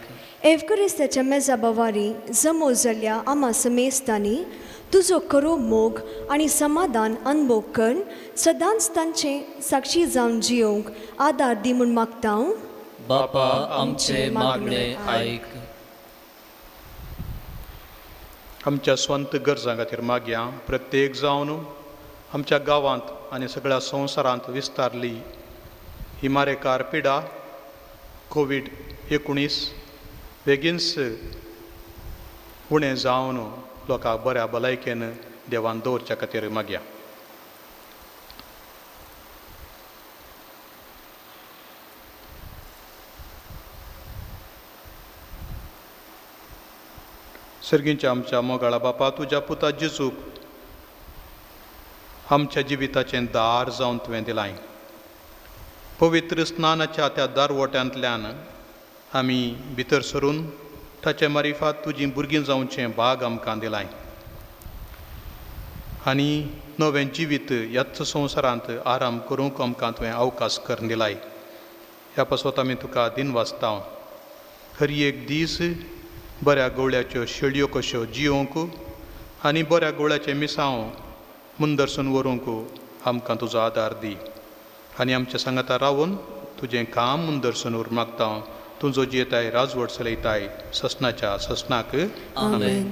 एवकरिस्ताच्या मेजा बवारी जमो जाल्ल्या आमा समेस्तांनी तुजो खरो मोग आनी समाधान अनुभव करून सदांच तांचे साक्षी जावन जियोवंक आदार दी म्हूण मागता. बापा आमचें मागणें आयक. आमच्या स्वंत गरजां खातीर मागया. प्रत्येक जावन आमच्या गांवांत आनी सगळ्या संवसारांत विस्तारली ही मारेकार पिडा कोवीड-19 बेगीनच उणें जावन लोकांक बऱ्या भलायकेन देवान दवरच्या खातीर मागया. सर्गींच्या आमच्या मोगाळा बापा, तुज्या पुता जेजूक आमच्या जिविताचें दार जावन तुवें दिलाय. पवित्र स्नानाच्या त्या दारवट्यांतल्यान आमी भितर सरून ताचे मारिफात तुजीं भुरगीं जावचें भाग आमकां दिलाय. आनी नवें जिवीत ह्याच संवसारांत आराम करूंक आमकां तुवें अवकाश करून दिलाय. ह्या पासत आमी तुका दिनवासता. हर एक दीस बऱ्या गवळ्याच्यो शेळयो कश्यो जियोंक आनी बऱ्या गवळ्याचें मिसांव मुंदरसून व्हरूंक आमकां तुजो आदार दी आनी आमच्या सांगाता रावून तुजें काम मुंदरसून व्हरूंक मागता. तुजो जियेताय राजवट चलयताय ससनाच्या ससनाक. आमेन.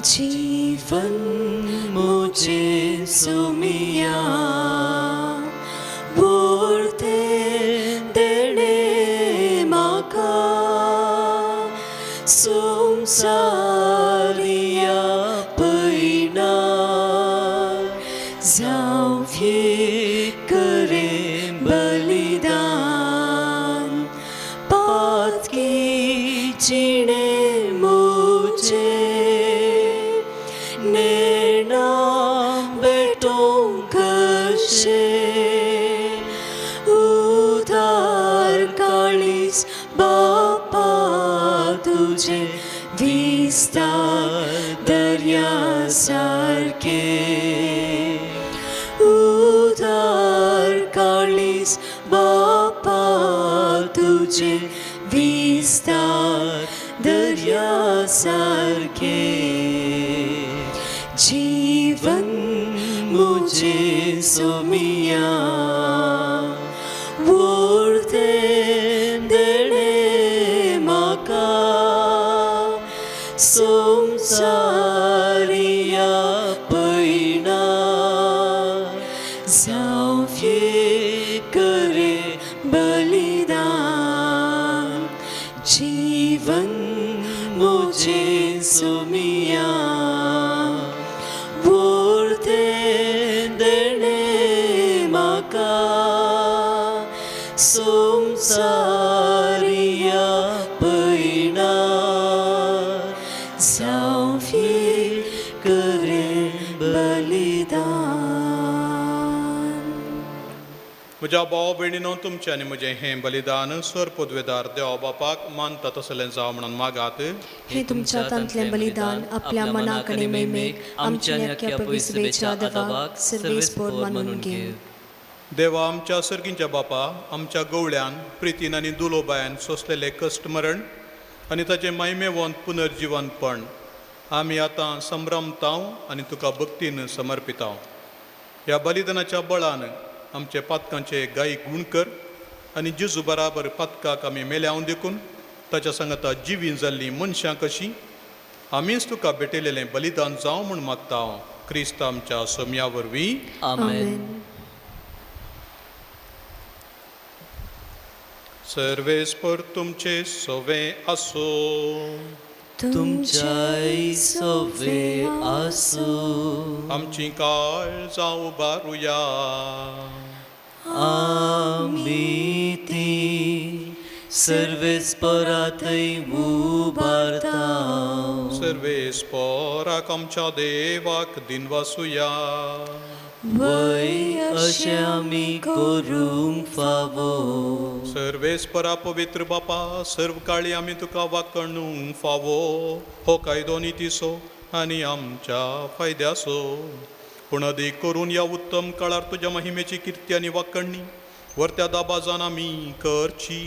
जीवन मुझे सुमिया बोलते देणे माका संसारिया पैना जावये करे बलिदान पातकी जिणे मुझे नेणा बेटों कशे उदार काळीस बापा तुझे विस्तार दर्या सारखे उदार काळीस बापा तुझे विस्तार दर्या सारखे जीवन मुझे सुमिया वोर्ते देणे माका संसारिया पैना जावये करे बलिदान जीवन मुझे सुमिया वोर्ते देणे माका संसारिया पैना जावये करे बलिदान. म्हज्या भाव भयणीनो, तुमचें आनी म्हजें हें बलिदान स्वर पदवेदार देवा बापाक मानता तसलें जावं म्हणून मागात. हे तुमच्या तांतलें बलिदान आपल्या मनाक आनी मेमेक आमच्या न्याक्या पविसवेच्या दवाक सर्वेस्पोर मानून घे. देवा आमच्या सर्गींच्या बापा, आमच्या गवळ्यान प्रितीन आनी दुलोबायान सोंसलेलें कश्ट मरण आनी ताचें मायमेवंत पुनर्जिवनपण आमी आतां संभ्रमताव आनी तुका भक्तीन समर्पिताव. ह्या बलिदानाच्या बळान आमचे पातकांचे गायी गूण कर आनी जेजू बराबर पातकाक आमी मेल्याव देखून ताच्या सांगाता जिवीं जाल्लीं मनशां कशीं आमीच तुका भेटयलेलें बलिदान जावं म्हूण मागता हांव क्रिस्त आमच्या सोम्या वरवीं. आमेन. सर्वेस्पर तुमचे सोवे आसूं. तुमच्याय सोवे आसूं. आमची काळजां उबारुया. आमी ती सर्वेस्पराथंय उबारता. सर्वेस्पराक आमच्या देवाक दिनवासुया. वय अशें आमी करूंक फावो. सर्वेस्परा पवित्र बापा, सर्व काळी आमी तुका वाकणूंक फावो. हो कायदो नितीचो आनी आमच्या फायद्याचो. पूण अदीक करून ह्या उत्तम काळार तुज्या महिमेची किर्ती आनी वाकणणी वरत्या दाबाजान आमी करची.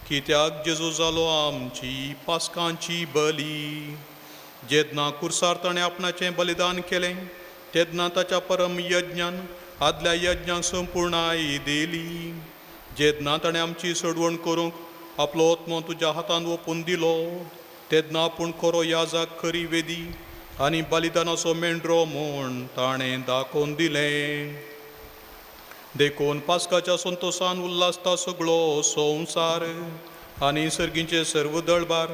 कित्याक जेजू जालो आमची पास्कांची बली. जेन्ना कुर्सार ताणें आपणाचें बलिदान केलें तेन्ना ताच्या परम यज्ञान आदल्या यज्ञांक संपुर्णाय दिली. जेन्ना ताणें आमची सोडवण करूंक आपलो आत्मो तुज्या हातान ओपून दिलो तेन्ना आपूण खरो याजाक खरी वेदी आनी बलिदानाचो मेंढरो म्हूण ताणें दाखोवन दिलें. देखून पास्काच्या संतोसान उल्हासता सगळो संवसार आनी सर्गींचे सर्व दळबार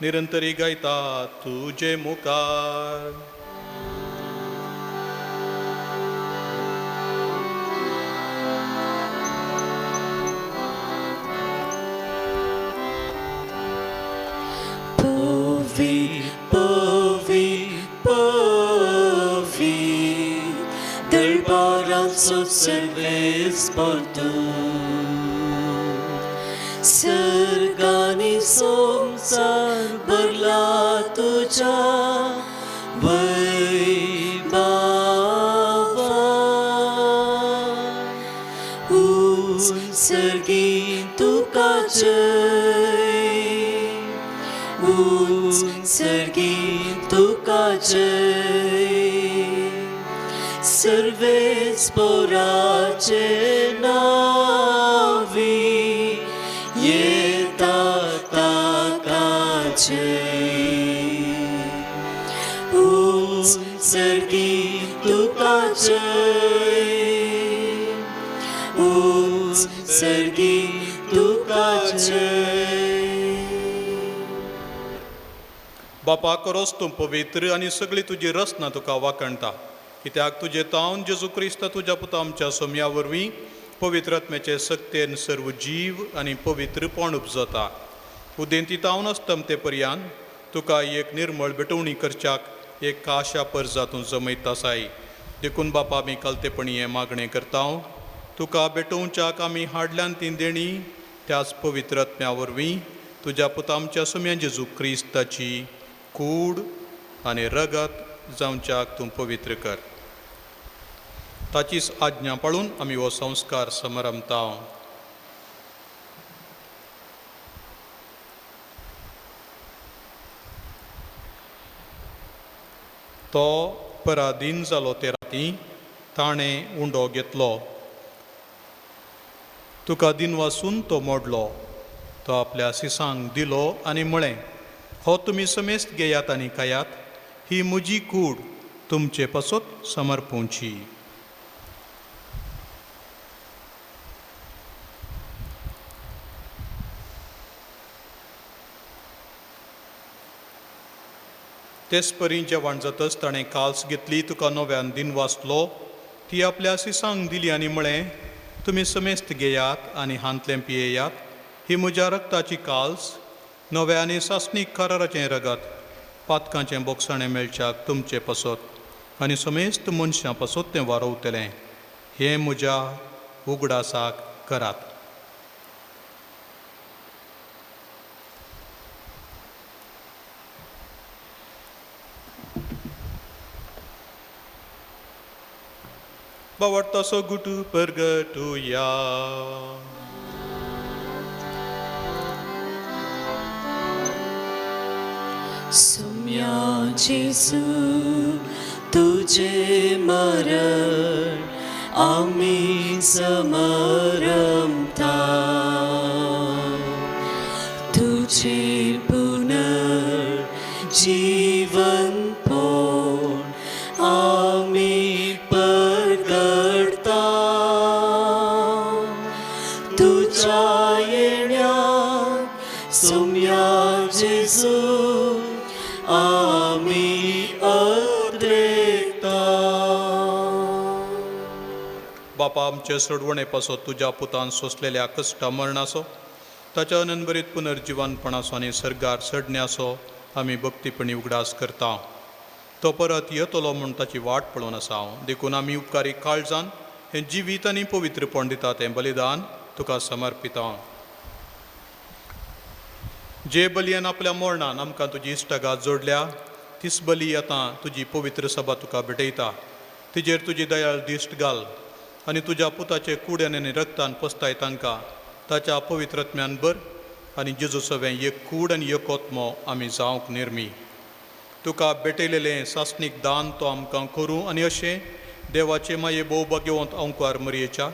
निरंतरी गायता तुजे मुखार. पवी पवी दळबारांचो सर्वेस्पर तूं. सर्गानी संवसार भरला तुज्या वैभवान. उंच सर्गी तुका जय, उंच सर्गी तुका जय. सर्वेच पोराचे नावी येता ताका जय. उंच सर्गी तुका जय, उंच सर्गी तुका जय. बापा करोस तूं पवित्र आनी सगळी तुजी रचना तुका वाखणटा, कित्याक तुजें तावन जेजू क्रिस्त तुज्या पुता आमच्या सोम्या वरवीं पवित्र आत्म्याचे सक्तेन सर्व जीव आनी पवित्रपण उपजता. उदेंती तावन अस्तमते पर्यान तुका एक निर्मळ भेटवणी करच्याक एक काशा परजा तूं जमयत आसाय. देखून बापा आमी कलतेपणी हें मागणें करता, तुका भेटोवच्याक आमी हाडल्यान ती देणी त्याच पवित्र आत्म्या वरवीं तुज्या पुता आमच्या सोम्या जेजू क्रिस्ताची कूड आनी रगत जावच्याक तूं पवित्र कर. ताचीच आज्ञा पाळून आमी हो संस्कार समरमता. तो पराधीन जालो ते राती ताणें उंडो घेतलो, तुका दिनवासून तो मोडलो, तो आपल्या सिसांक दिलो आनी म्हळें, हो तुमी समेस्त घेयात आनी खायात, ही म्हजी कूड तुमचे पासत समर्पूंची. तेच परी जेवण जातच ताणें काल्स घेतली, तुका नव्यान दिन वाचलो, ती आपल्या सिसांक दिली आनी म्हळें, तुमी समेस्त घेयात आनी हांतलें पियेयात, ही म्हज्या रक्ताची काल्स, नव्या आनी सासणीक कराराचें रगत, पातकांचें बोगसाणें मेळच्याक तुमचे पासत आनी समेस्त मनशां पासत तें वारोवतलें. हें म्हज्या उगडासाक करात. बावडतासो गुटू परगटुया. सुम्या जेजू तुझे मरण आमी समरमता, तुझे पुनर्जीवन पोण आमी परगडता. तुझ्या येण्याक सुम्या जेजू आमी अद्रेकता. बापा आमचे सोडवणे पासत तुज्या पुतान सोंसलेल्या कश्टा मरणाचो, ताच्या अनंतभरीत पुनर्जिवनपणाचो आनी सर्गार चडण्याचो आमी भक्तीपणी उगडास करता. तो परत येतलो म्हूण ताची वाट पळोवन आसा. देखून आमी उपकारी काळजान हें जिवीत आनी पवित्रपण दिता तें बलिदान तुका समर्पिता. जे बलयान आपल्या मरणान आमकां तुजी इश्टागात जोडल्या, तीच बली आतां तुजी पवित्र सभा तुका भेटयता. तिजेर तुजी दयाळ दिश्ट घाल आनी तुज्या पुताचे कुड्यान आनी रक्तान पसताय तांकां ताच्या पवित्रत्म्यान भर आनी जेजू सवें एक कूड आनी एक आत्मो आमी जावंक निर्मी. तुका भेटयलेलें सासणीक दान तो आमकां करूं आनी अशें देवाचे माये भोव भाग्यवंत अंकुर मरयेच्या,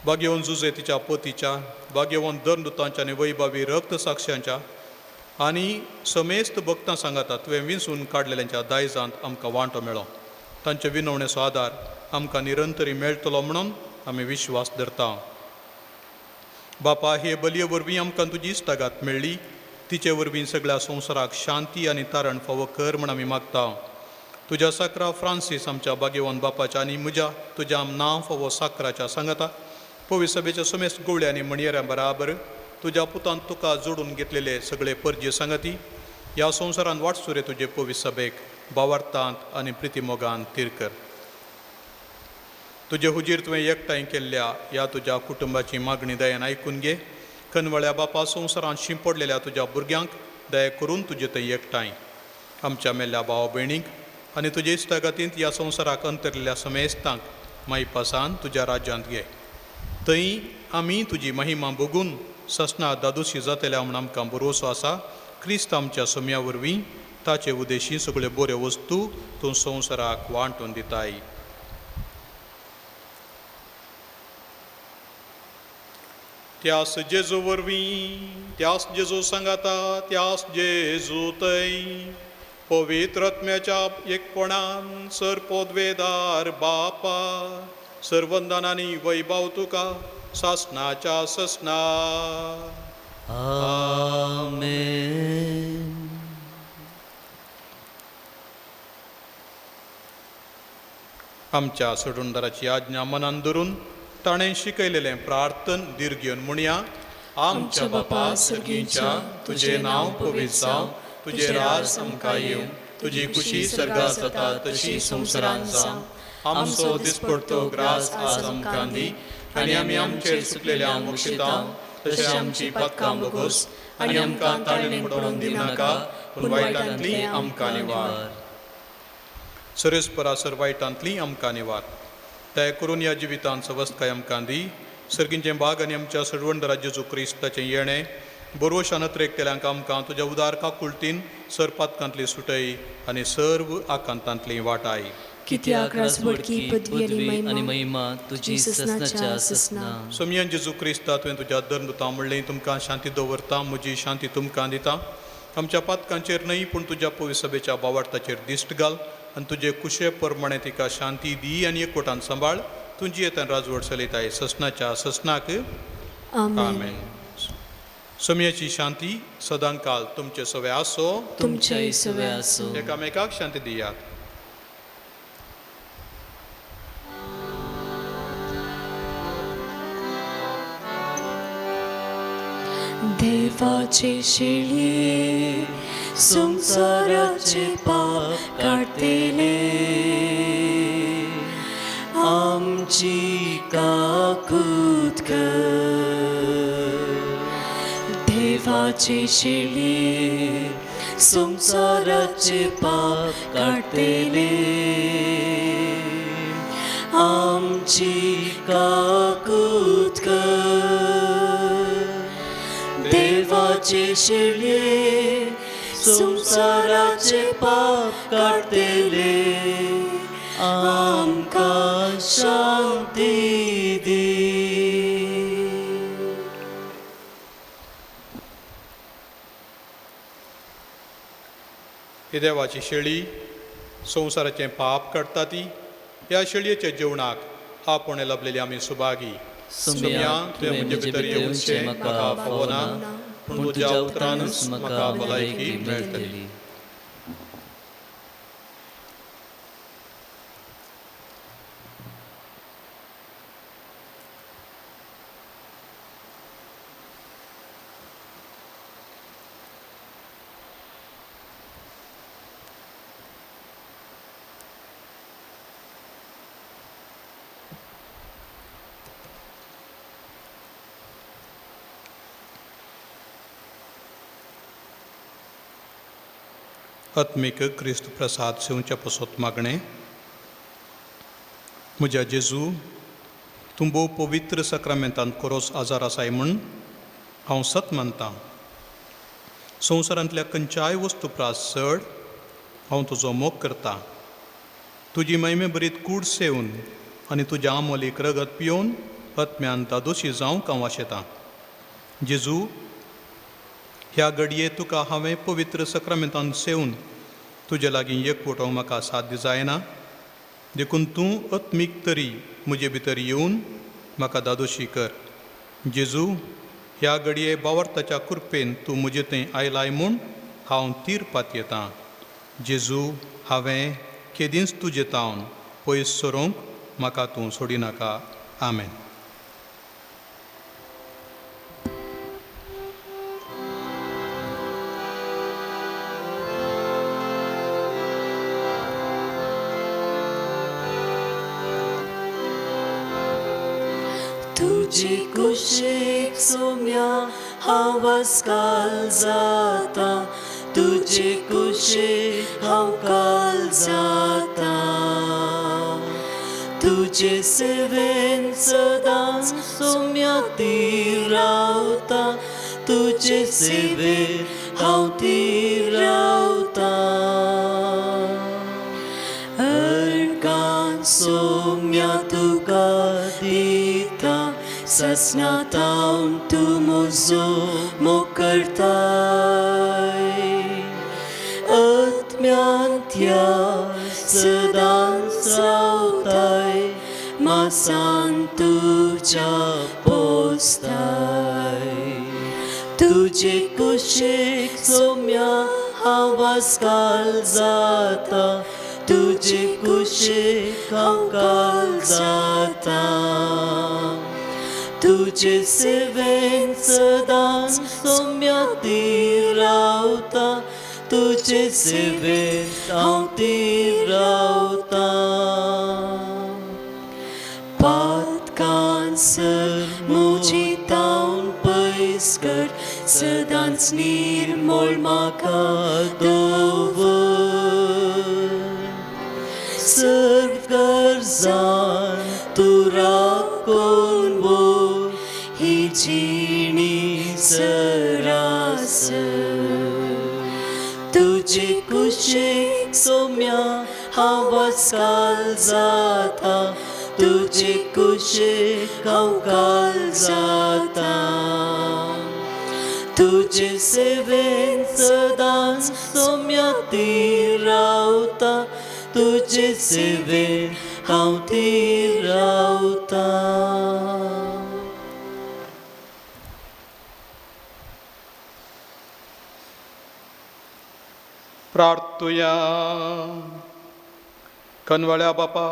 भाग्यवंत जुजे तिच्या पतीच्या, भाग्यवंत दंडुतांच्या आनी वैभावी रक्त साक्षांच्या आनी समेस्त भक्तां सांगाता तुवें विंचून काडलेल्यांच्या दायजांत आमकां वांटो मेळो. तांचे विनवणेचो आदार आमकां निरंतरी मेळटलो म्हणून आमी विश्वास धरता. बापा, हे बलये वरवीं आमकां तुजी इश्टागात मेळ्ळी, तिचे वरवीं सगळ्या संवसाराक शांती आनी तारण फावो कर म्हूण आमी मागता. तुज्या साकरा फ्रांसीस आमच्या भाग्यवंत बापाच्या आनी म्हज्या तुज्या नांव फावो साकराच्या सांगाता पवित्र सभेच्या समेस्त गोवळ्या आनी म्हणयेऱ्यां बराबर तुज्या पुतान तुका जोडून घेतलेले सगळे परजे सांगाती ह्या संवसारांत वाटसुरे तुजे पवित्र सभेक भावार्थांत आनी प्रितीमोगान थीर कर. तुजे हुजीर तुवें एकठांय केल्ल्या ह्या तुज्या कुटुंबाची मागणी दयान आयकून घे कनवळ्या बापा, संवसारांत शिंपडलेल्या तुज्या भुरग्यांक दया करून तुजे थंय एकठांय आमच्या मेल्ल्या भाव भयणींक आनी तुजे इश्टागतींत ह्या संवसाराक अंतरलेल्या समेस्तांक माईपासान तुज्या राज्यांत घे. थंय आमी तुजी महिमा भोगून ससना दादोशी जातल्या म्हूण आमकां भरवसो आसा. क्रिस्त आमच्या सोम्या वरवीं ताचे उदेशी सगळ्यो बऱ्यो वस्तू तूं संवसाराक वांटून दिताय. त्यास जेजू वरवीं, त्यास जेजू सांगाता, त्यास जेजू थंय पवित्र आत्म्याच्या एकपणान सर पोदवेदार बापा सर्वंदनानी वैभव तुका सासनाच्या ससना. आमेन. आमच्या सोडूनदाराची आज्ञा मनान धरून ताणें शिकयलेलें प्रार्थन दीर्घ घेवन म्हणया. आमच्या बापा सर्गीच्या, तुजें नांव पवित्र जावं, तुजें राज आमकां येवं, तुजी खुशी सर्गात जाता तशी संवसारांत जावं. आमचो दिसपडतो ग्रास आज आमकां दी आनी आमी आमचेर चुकलेल्या मोक्षिता तशें आमची पातकां भोगोस आनी आमकां ताळेन पडोवन दिवनाका, पूण वायटांतली आमकां निवार. सरेस्परासर वायटांतली आमकां निवार. दया करून ह्या जिवितांत सवस्तकाय आमकां दी. सर्गींचें भाग आनी आमच्या सर्वंडरा जेजू क्रिस्ताचें येणें बरोवशान अत्रेकतेल्यांक आमकां तुज्या उदार काकुळतीन सर पातकांतली सुटय आनी सर्व आकांतांतली वाटाय. कित्याक राजवडकी पदवी आनी महिमा तुजी ससनाच्या ससना. सोमयान जेजू क्रिस्ता, तुवें तुज्या धर्मदुतां म्हणलें, तुमकां शांती दवरता, म्हजी शांती तुमकां दिता. आमच्या पातकांचेर न्हय पूण तुज्या पवित्र सभेच्या बावार्थाचेर दिश्ट घाल आनी तुजे कुशे प्रमाणे तिका शांती दी आनी एकवटान सांबाळ. तुजी येतान राजवट चलयताय ससनाच्या ससनाक. आमेन. सोमयाची शांती सदांकाल तुमचे सवे आसो, तुमच्याय सवे आसो. एकामेकाक शांती दियात. देवाचे शेळये संवसाराचे पाप काडटले, आमची काकूत कर. देवाचे शेळये संवसाराचे पाप काडटले, आमची काकूत कर. देवाचे शेळये संवसाराचे पाप काडटले, आमकां शांती दी. ही देवाची शेळी संवसाराचें पाप काडटा ती ह्या शेळयेच्या जेवणाक आपोवणें लाबलेली आमी सुभागी. सोम्या, तुवें म्हजे भितर येवचें म्हाका फावना, पूण तुज्या उतरानच म्हाका भलायकी मेळटली. आत्मीक क्रिस्त प्रसाद सेवच्या पसत मागणें. म्हज्या जेजू, तूं भोव पवित्र सक्रामेंतांत खोरोस आजार आसाय म्हूण हांव सत मानतां. संवसारांतल्या खंयच्याय वस्तू प्रास चड हांव तुजो मोग करता. तुजी महिमे बरीत कूड सेवन आनी तुज्या आमोलीक रगत पियोवन आत्म्यान दादोशी जावंक हांव आशेतां. जेजू, ह्या घडये तुका हांवें पवित्र सक्रामेंतान सेवन तुजे लागीं एकवटोवंक म्हाका साध्य जायना, देखून तूं आत्मीक तरी म्हजे भितर येवन म्हाका दादोशी कर. जेजू, ह्या घडये बावर्ताच्या कृपेन तूं म्हजे थंय आयलाय म्हूण हांव तीर पातयेतां. जेजू, हांवें केदींच तुजे तावन पयस सरूंक म्हाका तूं सोडिनाका. आमेन. तुजी कुशीक सोम्या हांव वास्काल जाता, तुजी कुशीक हांव काल जाता। तुजे सेवेन सदांच सोम्या ती रावता, तुजे सेवेन हांव ती रावता। अर्गान सोम्या तुका दिता, ससनातावन तूं म्हजो मोग करताय। आत्म्यांत्या सदांच रावताय, मासान तुज्या पोसताय। तुजे कुशीक सोम्या हांव वास्काल जाता, तुजे कुशीक हांव काल जाता। तुजे सेवेन सदांच सोम्या ती रावता, तुजे सेवेन हांव ती रावता। पातकांसर म्हजी तावन पयस कर, सदांच निर्मळ म्हाका दवर। सर्व गरजान तूं राखून व्हर, ही जिणी सरासर। तुजे कुशीक सोम्या हांव वास्काल जाता, तुजे कुशीक हांव काल जाता। तुजे सेवेन सदांच सोम्या ती रावता, तुजे सेवेन हांव ती रावता। प्रार्थुया। कनवळ्या बापा,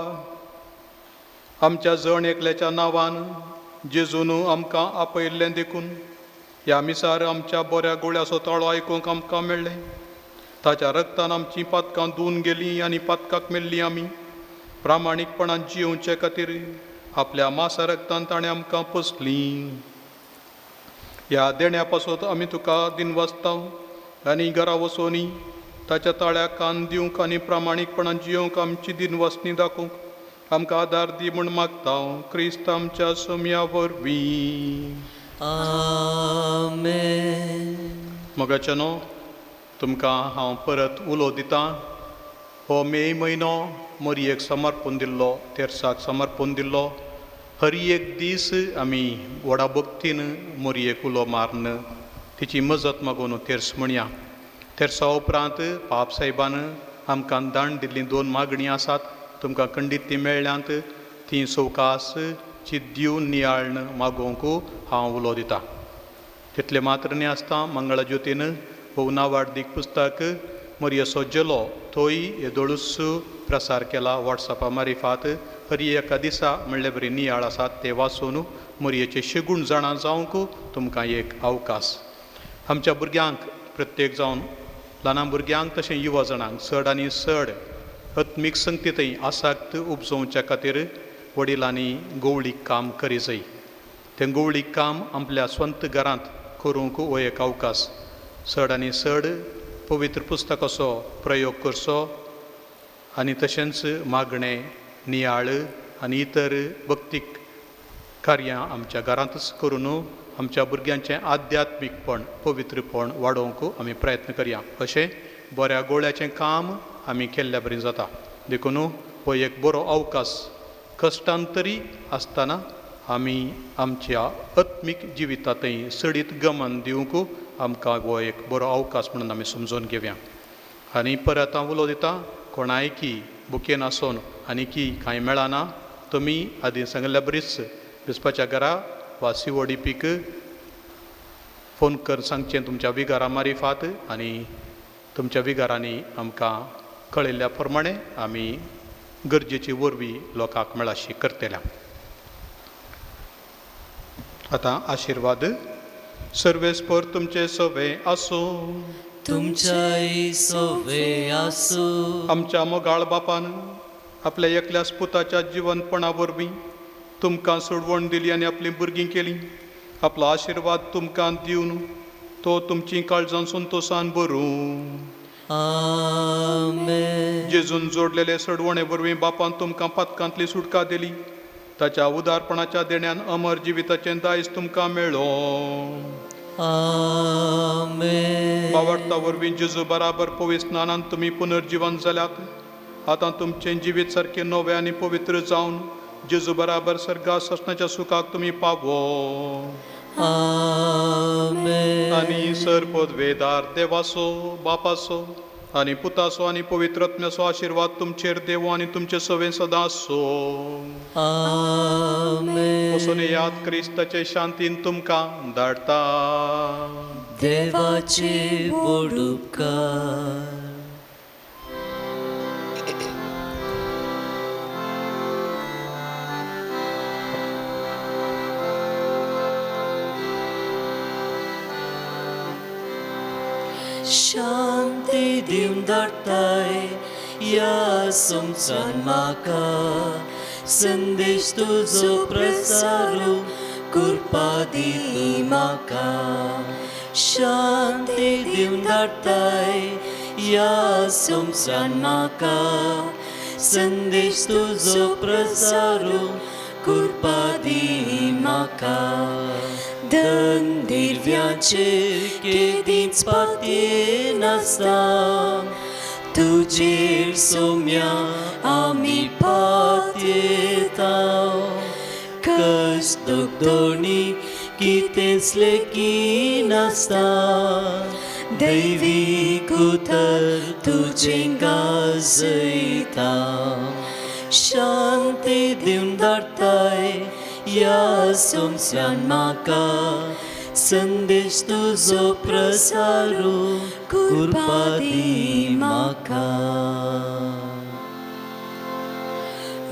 आमच्या जण एकल्याच्या नांवान जेजून आमकां आपयल्लें देखून ह्या मिसार आमच्या बऱ्या गुळ्याचो ताळो आयकूंक आमकां मेळ्ळें। ताच्या रक्तान आमचीं पातकां धुवन गेलीं आनी पातकाक मेल्लीं आमी प्रामाणीकपणान जियोवचे खातीर आपल्या मासा रक्तान ताणें आमकां पोसलीं। ह्या देण्या पासत आमी तुका दिनवासता आनी घरा वचोनी ताच्या ताळ्याक कान दिवंक आनी प्रामाणीकपणान जियोवंक आमची दिनवासनी दाखोवंक आमकां आदार दी म्हूण मागता क्रिस्त आमच्या सोम्या वरवीं। आमेन। मोगाचे न्हू, तुमकां हांव परत उलो दितां। हो मे म्हयनो मोरयेक समर्पून दिल्लो, तेर्साक समर्पून दिल्लो। हर एक दीस आमी व्हडा भक्तीन मोरयेक उलो मारून तिची मजत मागून तेर्स म्हणया। तेर्सा उपरांत पाप साहेबान आमकां दाण दिल्लीं दोन मागणीं आसात, तुमकां खंडीत तीं मेळ्ळ्यांत, तीं सवकास चित दिवन नियाळन मागोवंक हांव उलो दितां। तितलें मात्र न्ही आसता, मंगळज्योतीन भोव नावाडदीक पुस्तक मोरयेचो जेलो थंय येदोळूच प्रसार केला वॉट्सॅपा मारिफात। हर एका दिसा म्हणले बरी नियाळ आसात, ते वाचून मोरयेचे शेगूण जाणा जावंक तुमकां एक अवकाश। आमच्या भुरग्यांक प्रत्येक जावन ल्हान भुरग्यांक तशें युवा जाणांक चड आनी चड आत्मीक संगतींतय आसक्त उपजोवच्या खातीर वडिलांनी गवळीक काम करी जाय। तें गवळीक काम आपल्या स्वंत घरांत करूंक हो एक अवकाश। चड आनी चड पवित्र पुस्तकाचो प्रयोग करचो आनी तशेंच मागणें, नियाळ आनी इतर भक्तीक कार्यां आमच्या घरांतच करून आमच्या भुरग्यांचें आध्यात्मीकपण, पवित्रपण वाडोवंक आमी प्रयत्न करया। अशें बऱ्या गोळ्याचें काम आमी केल्ल्या बरें जाता। देखून हो एक बरो अवकाश कश्टान तरी आसतना आमी आमच्या आत्मीक जिवितांतय चडीत गमन दिवंक आमकां हो एक बरो अवकाश म्हणून आमी समजून घेवया। आनी परत हांव उलो दितां, कोणायकी बुकेन आसून आनी की कांय मेळना, तुमी आदीं सांगिल्ल्या बरीच बिस्पाच्या घरा वा सी ओ डी पीक फोन कर सांगचें तुमच्या विगारा मारिफात आनी तुमच्या विगारांनी आमकां कळयल्ल्या प्रमाणे आमी गरजेची वरवीं लोकांक मेळाशी करतल्या। आतां आशिर्वाद। सर्वेस्पर तुमचे सवे आसूं, तुमच्याय सवे आसूं। आमच्या मोगाळ बापान आपल्या एकल्याच पुताच्या जिवनपणा वरवीं तुमकां सोडवण दिली आनी आपलीं भुरगीं केलीं. आपलो आशिर्वाद तुमकां दिवन तो तुमचीं काळजां संतोसान भरूं. आमेन. जेजून जोडलेले सोडवणे वरवीं बापान तुमकां पातकांतली सुटका दिली. ताच्या उदारपणाच्या देण्यान अमर जिविताचें दायज तुमकां मेळ्ळो. आमेन. बावडता वरवीं जेजू बराबर पवित्र स्नानान तुमी पुनर्जिवन जाल्यात. आतां तुमचें जिवीत सारकें नवें आनी पवित्र जावन जेजू बराबर सर्गा ससनाच्या सुखाक तुमी पावो. आमेन. आनी सर पदवेदार देवाचो बापाचो आनी पुताचो आनी पवित्र आत्म्याचो आशिर्वाद तुमचेर देवो आनी तुमचे सवें सदां आसो. आमेन. वचून याद क्रिस्ताचे शांतीन तुमकां धाडटा. देवाचे व्हड उपकार. शांती दिवन धाडटाय ह्या संवसारान म्हाका, संदेश तुजो प्रसारू कृपा दी म्हाका. शांती दिवन धाडटाय ह्या संवसारान म्हाका, संदेश तुजो प्रसारू कृपा दी म्हाका. दंदिरव्याचेर केदींच पातयेनासता तुजेर सोम्या आमी पातयेता. कश्ट दोगदोणी कितेंच लेखिनासता दैवीक उतर तुजें गाजयता. शांती दिवन धाडटाय ह्या संवसारान म्हाका, संदेश तुजो प्रसारू कृपा दी म्हाका.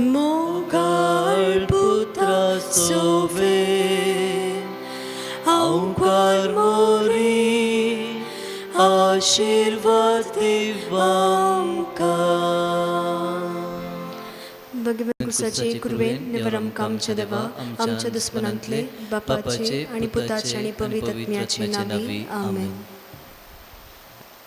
मोगाळ पुत्रा सोवे अवकार मोरी आशिर्वाद दिवांका. भगवान कुसाचे कृपेन निवर आमकां आमच्या देवा आमच्या दुस्मनांतले बापाचे आनी पुताचे आनी पवित्र आत्म्याचे नांवी. आमेन.